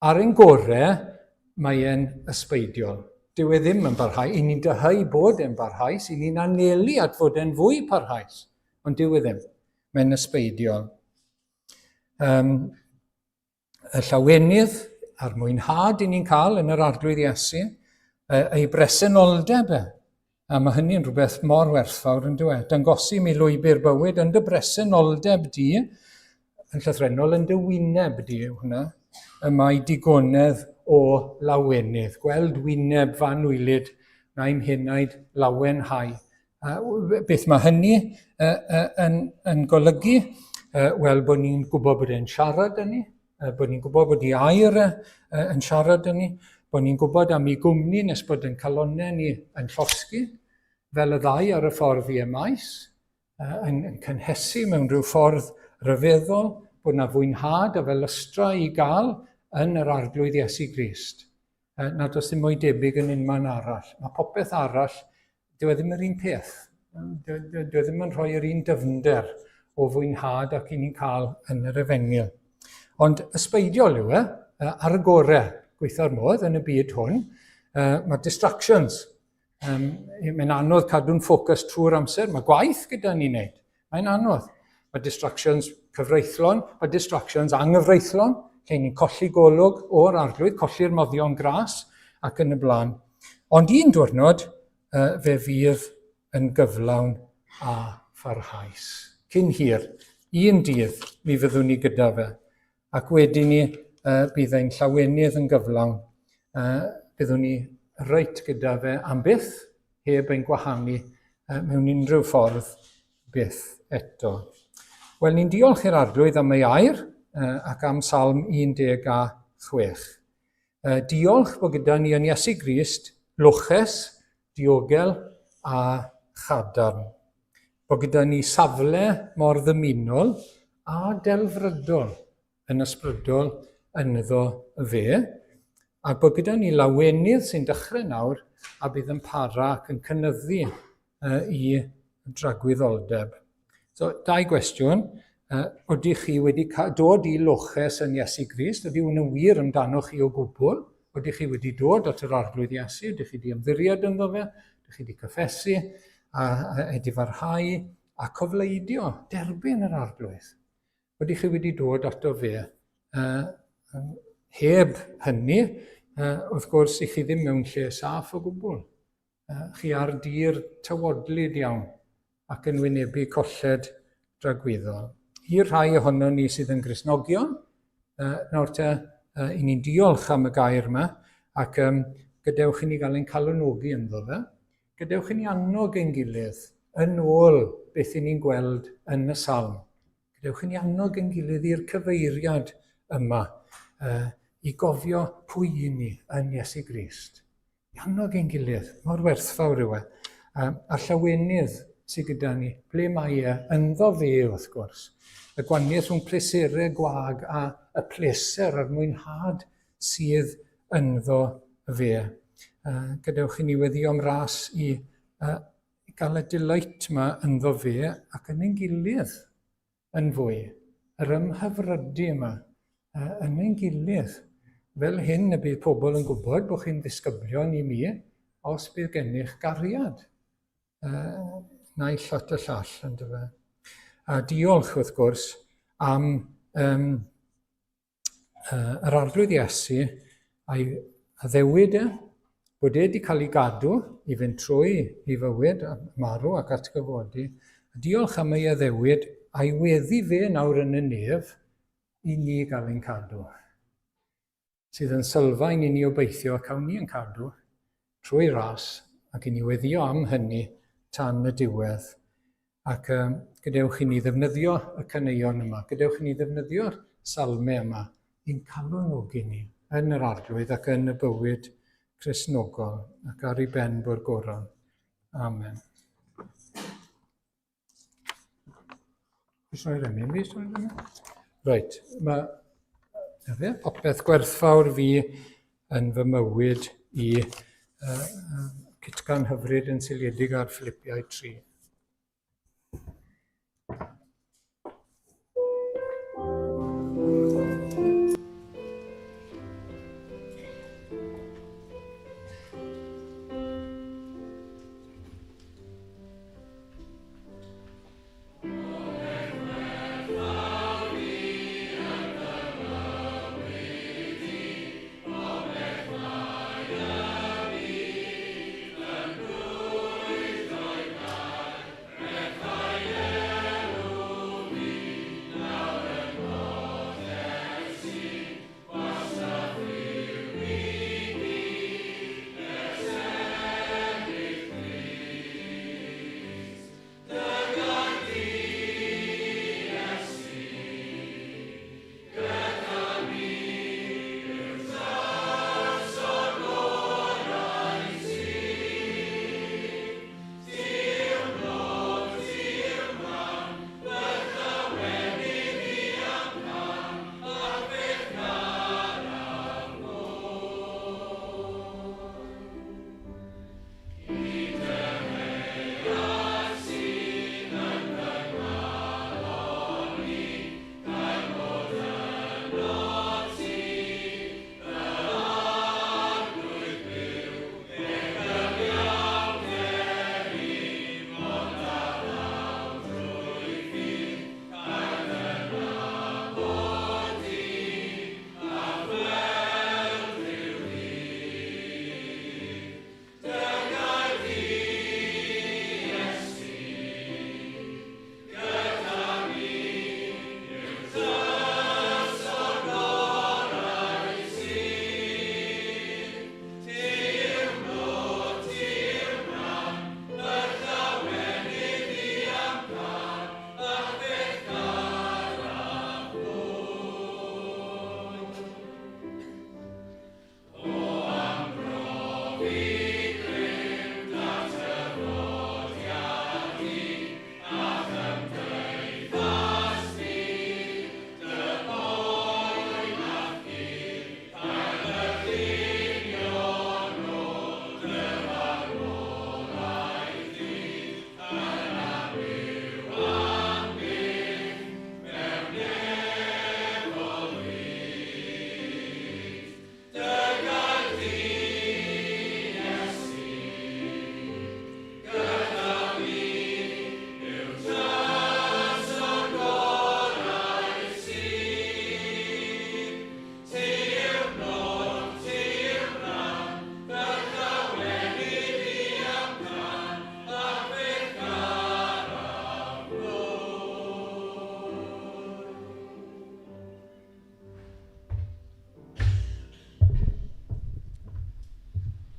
Ar ein gorau, mae e'n ysbeidiol. Dyw e ddim yn barhau. I ni'n dyheu bod e'n barhaus, i ni'n anelu at fod e'n fwy parhaus, ond dyw e ddim. Mae'n ysbeidiol. Um, y llawenydd a'r mwynhad i ni'n cael yn yr Arglwydd Iesu, ei bresenoldeb e, a mae hynny'n rhywbeth mor werthfawr yn dweud. E? Dangosi mi lwybr bywyd yn dy bresenoldeb di, yn llythrennol yn dy wyneb di yw hwnna, y mae digonedd o lawenydd. Gweld wyneb fan wylyd, na'i'm henaid lawenhau. A beth mae hynny yn, yn golygu? Wel, bod ni'n gwybod bod e'n siarad â ni, bod ni'n gwybod bod ei air yn siarad â ni, bod ni'n gwybod am ei gwmni nes bod yn calonnau ni yn llosgi, fel y ddau ar y ffordd i Emaus, yn, yn cynhesu mewn rhyw ffordd ryfeddol, bod na fwynhad a felystra i gael yn yr Arglwydd Iesu Grist. Nad oes dim mwy debyg yn unman arall. Mae popeth arall dyw e ddim yr un peth. Dyw e ddim yn rhoi yr un dyfnder o fwynhad ac i ni'n cael yn yr efengyl. Ond ysbeidiol yw e, ar y gorau, gweithio'r modd yn y byd hwn, mae distractions. Mae'n anodd cadw'n ffocws trwy'r amser. Mae gwaith gyda ni'n neud. Mae'n anodd. Mae distractions cyfreithlon, mae distractions anghyfreithlon, lle ni'n colli golwg o'r arglwydd, colli'r moddion gras ac yn y blaen. Ond un diwrnod, fe fydd yn gyflawn a pharhaus. Cyn hir, un dydd, mi fyddwn ni gyda fe. Ac wedyn ni, bydd ein llawenydd yn gyflawn. Byddwn ni reit gyda fe am byth, heb ein gwahanu mewn unrhyw ffordd byth eto. Wel, ni'n diolch i'r Arglwydd am ei air ac am Salm 16. Diolch bod gyda ni yn Iesu Grist loches, diogel a chadarn. Bod gyda ni safle mor ddymunol a delfrydol yn ysbrydol ynddo fe, a bod gyda ni lawenydd sy'n dechrau nawr a bydd yn para ac yn cynyddu i dragwyddoldeb. So, dau gwestiwn. Ydych chi wedi dod i loches yn Iesu Grist? Ydy hwn yn wir amdanoch chi o gwbl? Ydych chi wedi dod at yr Arglwydd Iesu? Ydych chi wedi ymddiried ynddo fe? Dych chi wedi cyffesu a, a edifarhau a cofleidio, derbyn yr arglwydd. Ydych chi wedi dod ato fe heb hynny, wrth gwrs, i chi ddim mewn lle saff o gwbl. Chi ar dir tywodlyd iawn ac yn wynebu colled dragwyddol. I'r rhai ohono ni sydd yn Gristnogion, nawr te, i ni'n diolch am y gair yma, ac um, gadewch i ni gael ein calonogi ynddo fe. Gadewch i ni annog ein gilydd yn ôl beth i ni'n gweld yn y salm. Gadewch i ni annog ein gilydd i'r cyfeiriad yma, uh, i gofio pwy i ni yn Iesu Grist. I annog ein gilydd, mor werthfawr yw e. A llawenydd sydd gyda ni, ble mae e, ynddo fe wrth gwrs. Y gwaniaeth rhwng pleserau gwag a y pleser a'r mwynhad sydd ynddo fe. Gadewch i ni weddio am ras i uh, gael y delight yma ynddo fe ac yn ein gilydd yn fwy, yr ymhyfrydu yma yn ein gilydd. Fel hyn y bydd pobl yn gwybod bod chi'n ddisgyblion i mi os bydd gennych gariad. Naill at y llall, yn dyfe. A diolch, wrth gwrs, am um, yr Arglwydd Iesu a'i addewid e, bod e wedi cael ei gadw i fynd trwy ei fywyd, a marw ac atgyfodi. A diolch am ei addewid a'i weddi fe nawr yn y nef i ni gael ein cadw. Sydd yn sylfaen i ni obeithio cawn ni yn cadw trwy ras ac i ni weddio am hynny tan y diwedd. Ac um, gadewch i ni ddefnyddio y caneuon yma, gadewch i ni ddefnyddio'r salmau yma i'n calonogi ni yn yr arglwydd ac yn y bywyd Cristnogol ac ar ei ben bo'r goron. Amen. Oes rhoi remyn fi? Rhoi remyn? Reit, mae fe, popeth gwerthfawr fi yn fy mywyd i uh, cytgan hyfryd yn seiliedig ar Philippiau 3.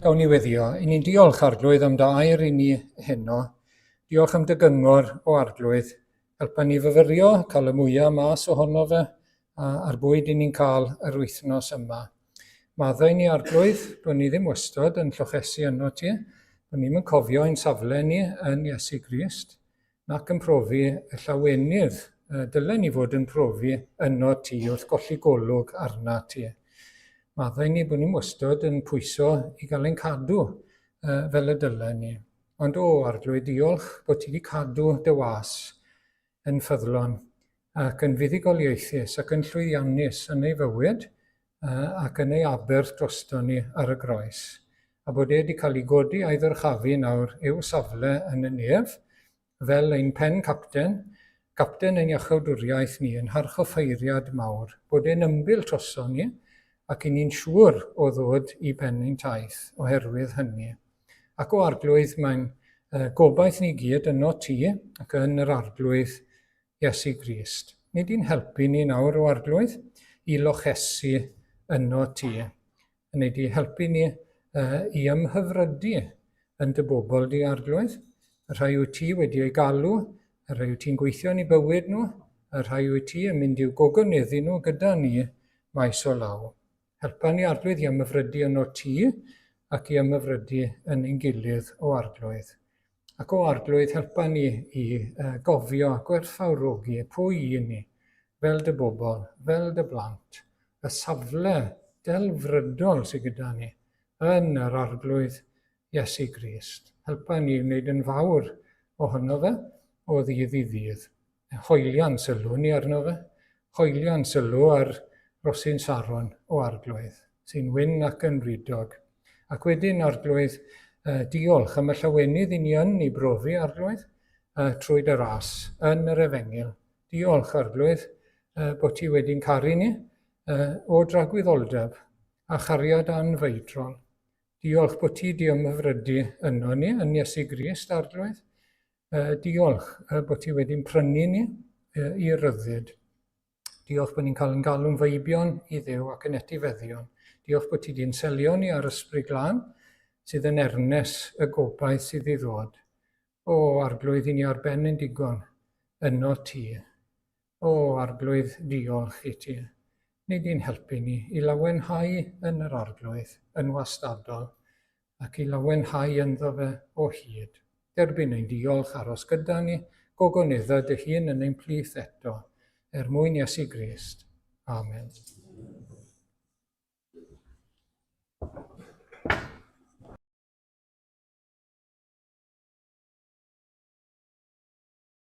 Gawn ni weddio. I ni'n diolch, Arglwydd, am dy air i ni heno. Diolch am dy gyngor o Arglwydd. Helpa ni fyfyrio, cael y mwyaf mas ohono fe, a'r bwyd i ni'n cael yr wythnos yma. Maddau ni, Arglwydd, bod ni ddim wastad yn llochesu yno ti, bod ni'n cofio ein safle ni yn Iesu Grist, nac yn profi y llawenydd dylen ni fod yn profi yno ti wrth golli golwg arna ti. Maddau ni bod ni'n wastad yn pwyso i gael ein cadw fel y dylen ni. Ond o, Arglwydd, diolch bod ti wedi cadw dy was yn ffyddlon ac yn fuddugoliaethus ac yn llwyddiannus yn ei fywyd ac yn ei aberth drosto ni ar y groes, a bod e wedi cael ei godi a'i ddyrchafu nawr i'w safle yn y nef, fel ein pen capten, capten ein iachawdwriaeth ni, yn harchoffeiriad mawr, bod e'n ymbil troso ni, ac i ni'n siŵr o ddod i ben ein taith oherwydd hynny. Ac o Arglwydd, mae'n gobaith ni gyd yno ti ac yn yr Arglwydd Iesu Grist. Nid i'n helpu ni nawr, o Arglwydd, i lochesu yno ti. Nid i helpu ni i ymhyfrydu yn dy bobl di, Arglwydd. Y rhai wyt ti wedi eu galw, y rhai wyt ti'n gweithio yn eu bywyd nhw, y rhai wyt ti yn mynd i'w gogoneddu nhw gyda ni maes o law. Helpa ni, Arglwydd, i ymhyfrydu yno ti ac i ymhyfrydu yn ein gilydd, o Arglwydd. Ac o Arglwydd, helpa ni i gofio a gwerthfawrogi pwy i ni, fel dy bobl, fel dy blant, y safle delfrydol sydd gyda ni yn yr Arglwydd Iesu Grist. Helpa ni i wneud yn fawr ohono fe o ddydd i ddydd. Hoelian sylw ni arno fe, hoelian sylw ar rosyn Saron o Arglwydd, sy'n wyn ac yn wridog. Ac wedyn, Arglwydd, diolch am y llawenydd i ni yn ei brofi, Arglwydd, trwy dy ras yn yr Efengyl. Diolch, Arglwydd, bod ti wedi'n caru ni o dragwyddoldeb a chariad anfeidrol. Diolch bod ti di ymhyfrydu yno ni, yn Iesu Grist, Arglwydd. Diolch bod ti wedi'n prynu ni i ryddid. Diolch bod ni'n cael yn galw'n feibion i Dduw ac yn etifeddion. Diolch bod ti di'n selio ni ar Ysbryd Glân sydd yn ernes y gobaith sydd i ddod. O, Arglwydd, i ni ar ben yn digon yno ti. O, Arglwydd, diolch i ti. Nid i'n helpu ni i lawenhau yn yr Arglwydd yn wastadol ac i lawenhau ynddo fe o hyd. Derbyn ein diolch, aros gyda ni, gogonedda dy hun yn ein plith eto, er mwyn Iesu Grist. Amen.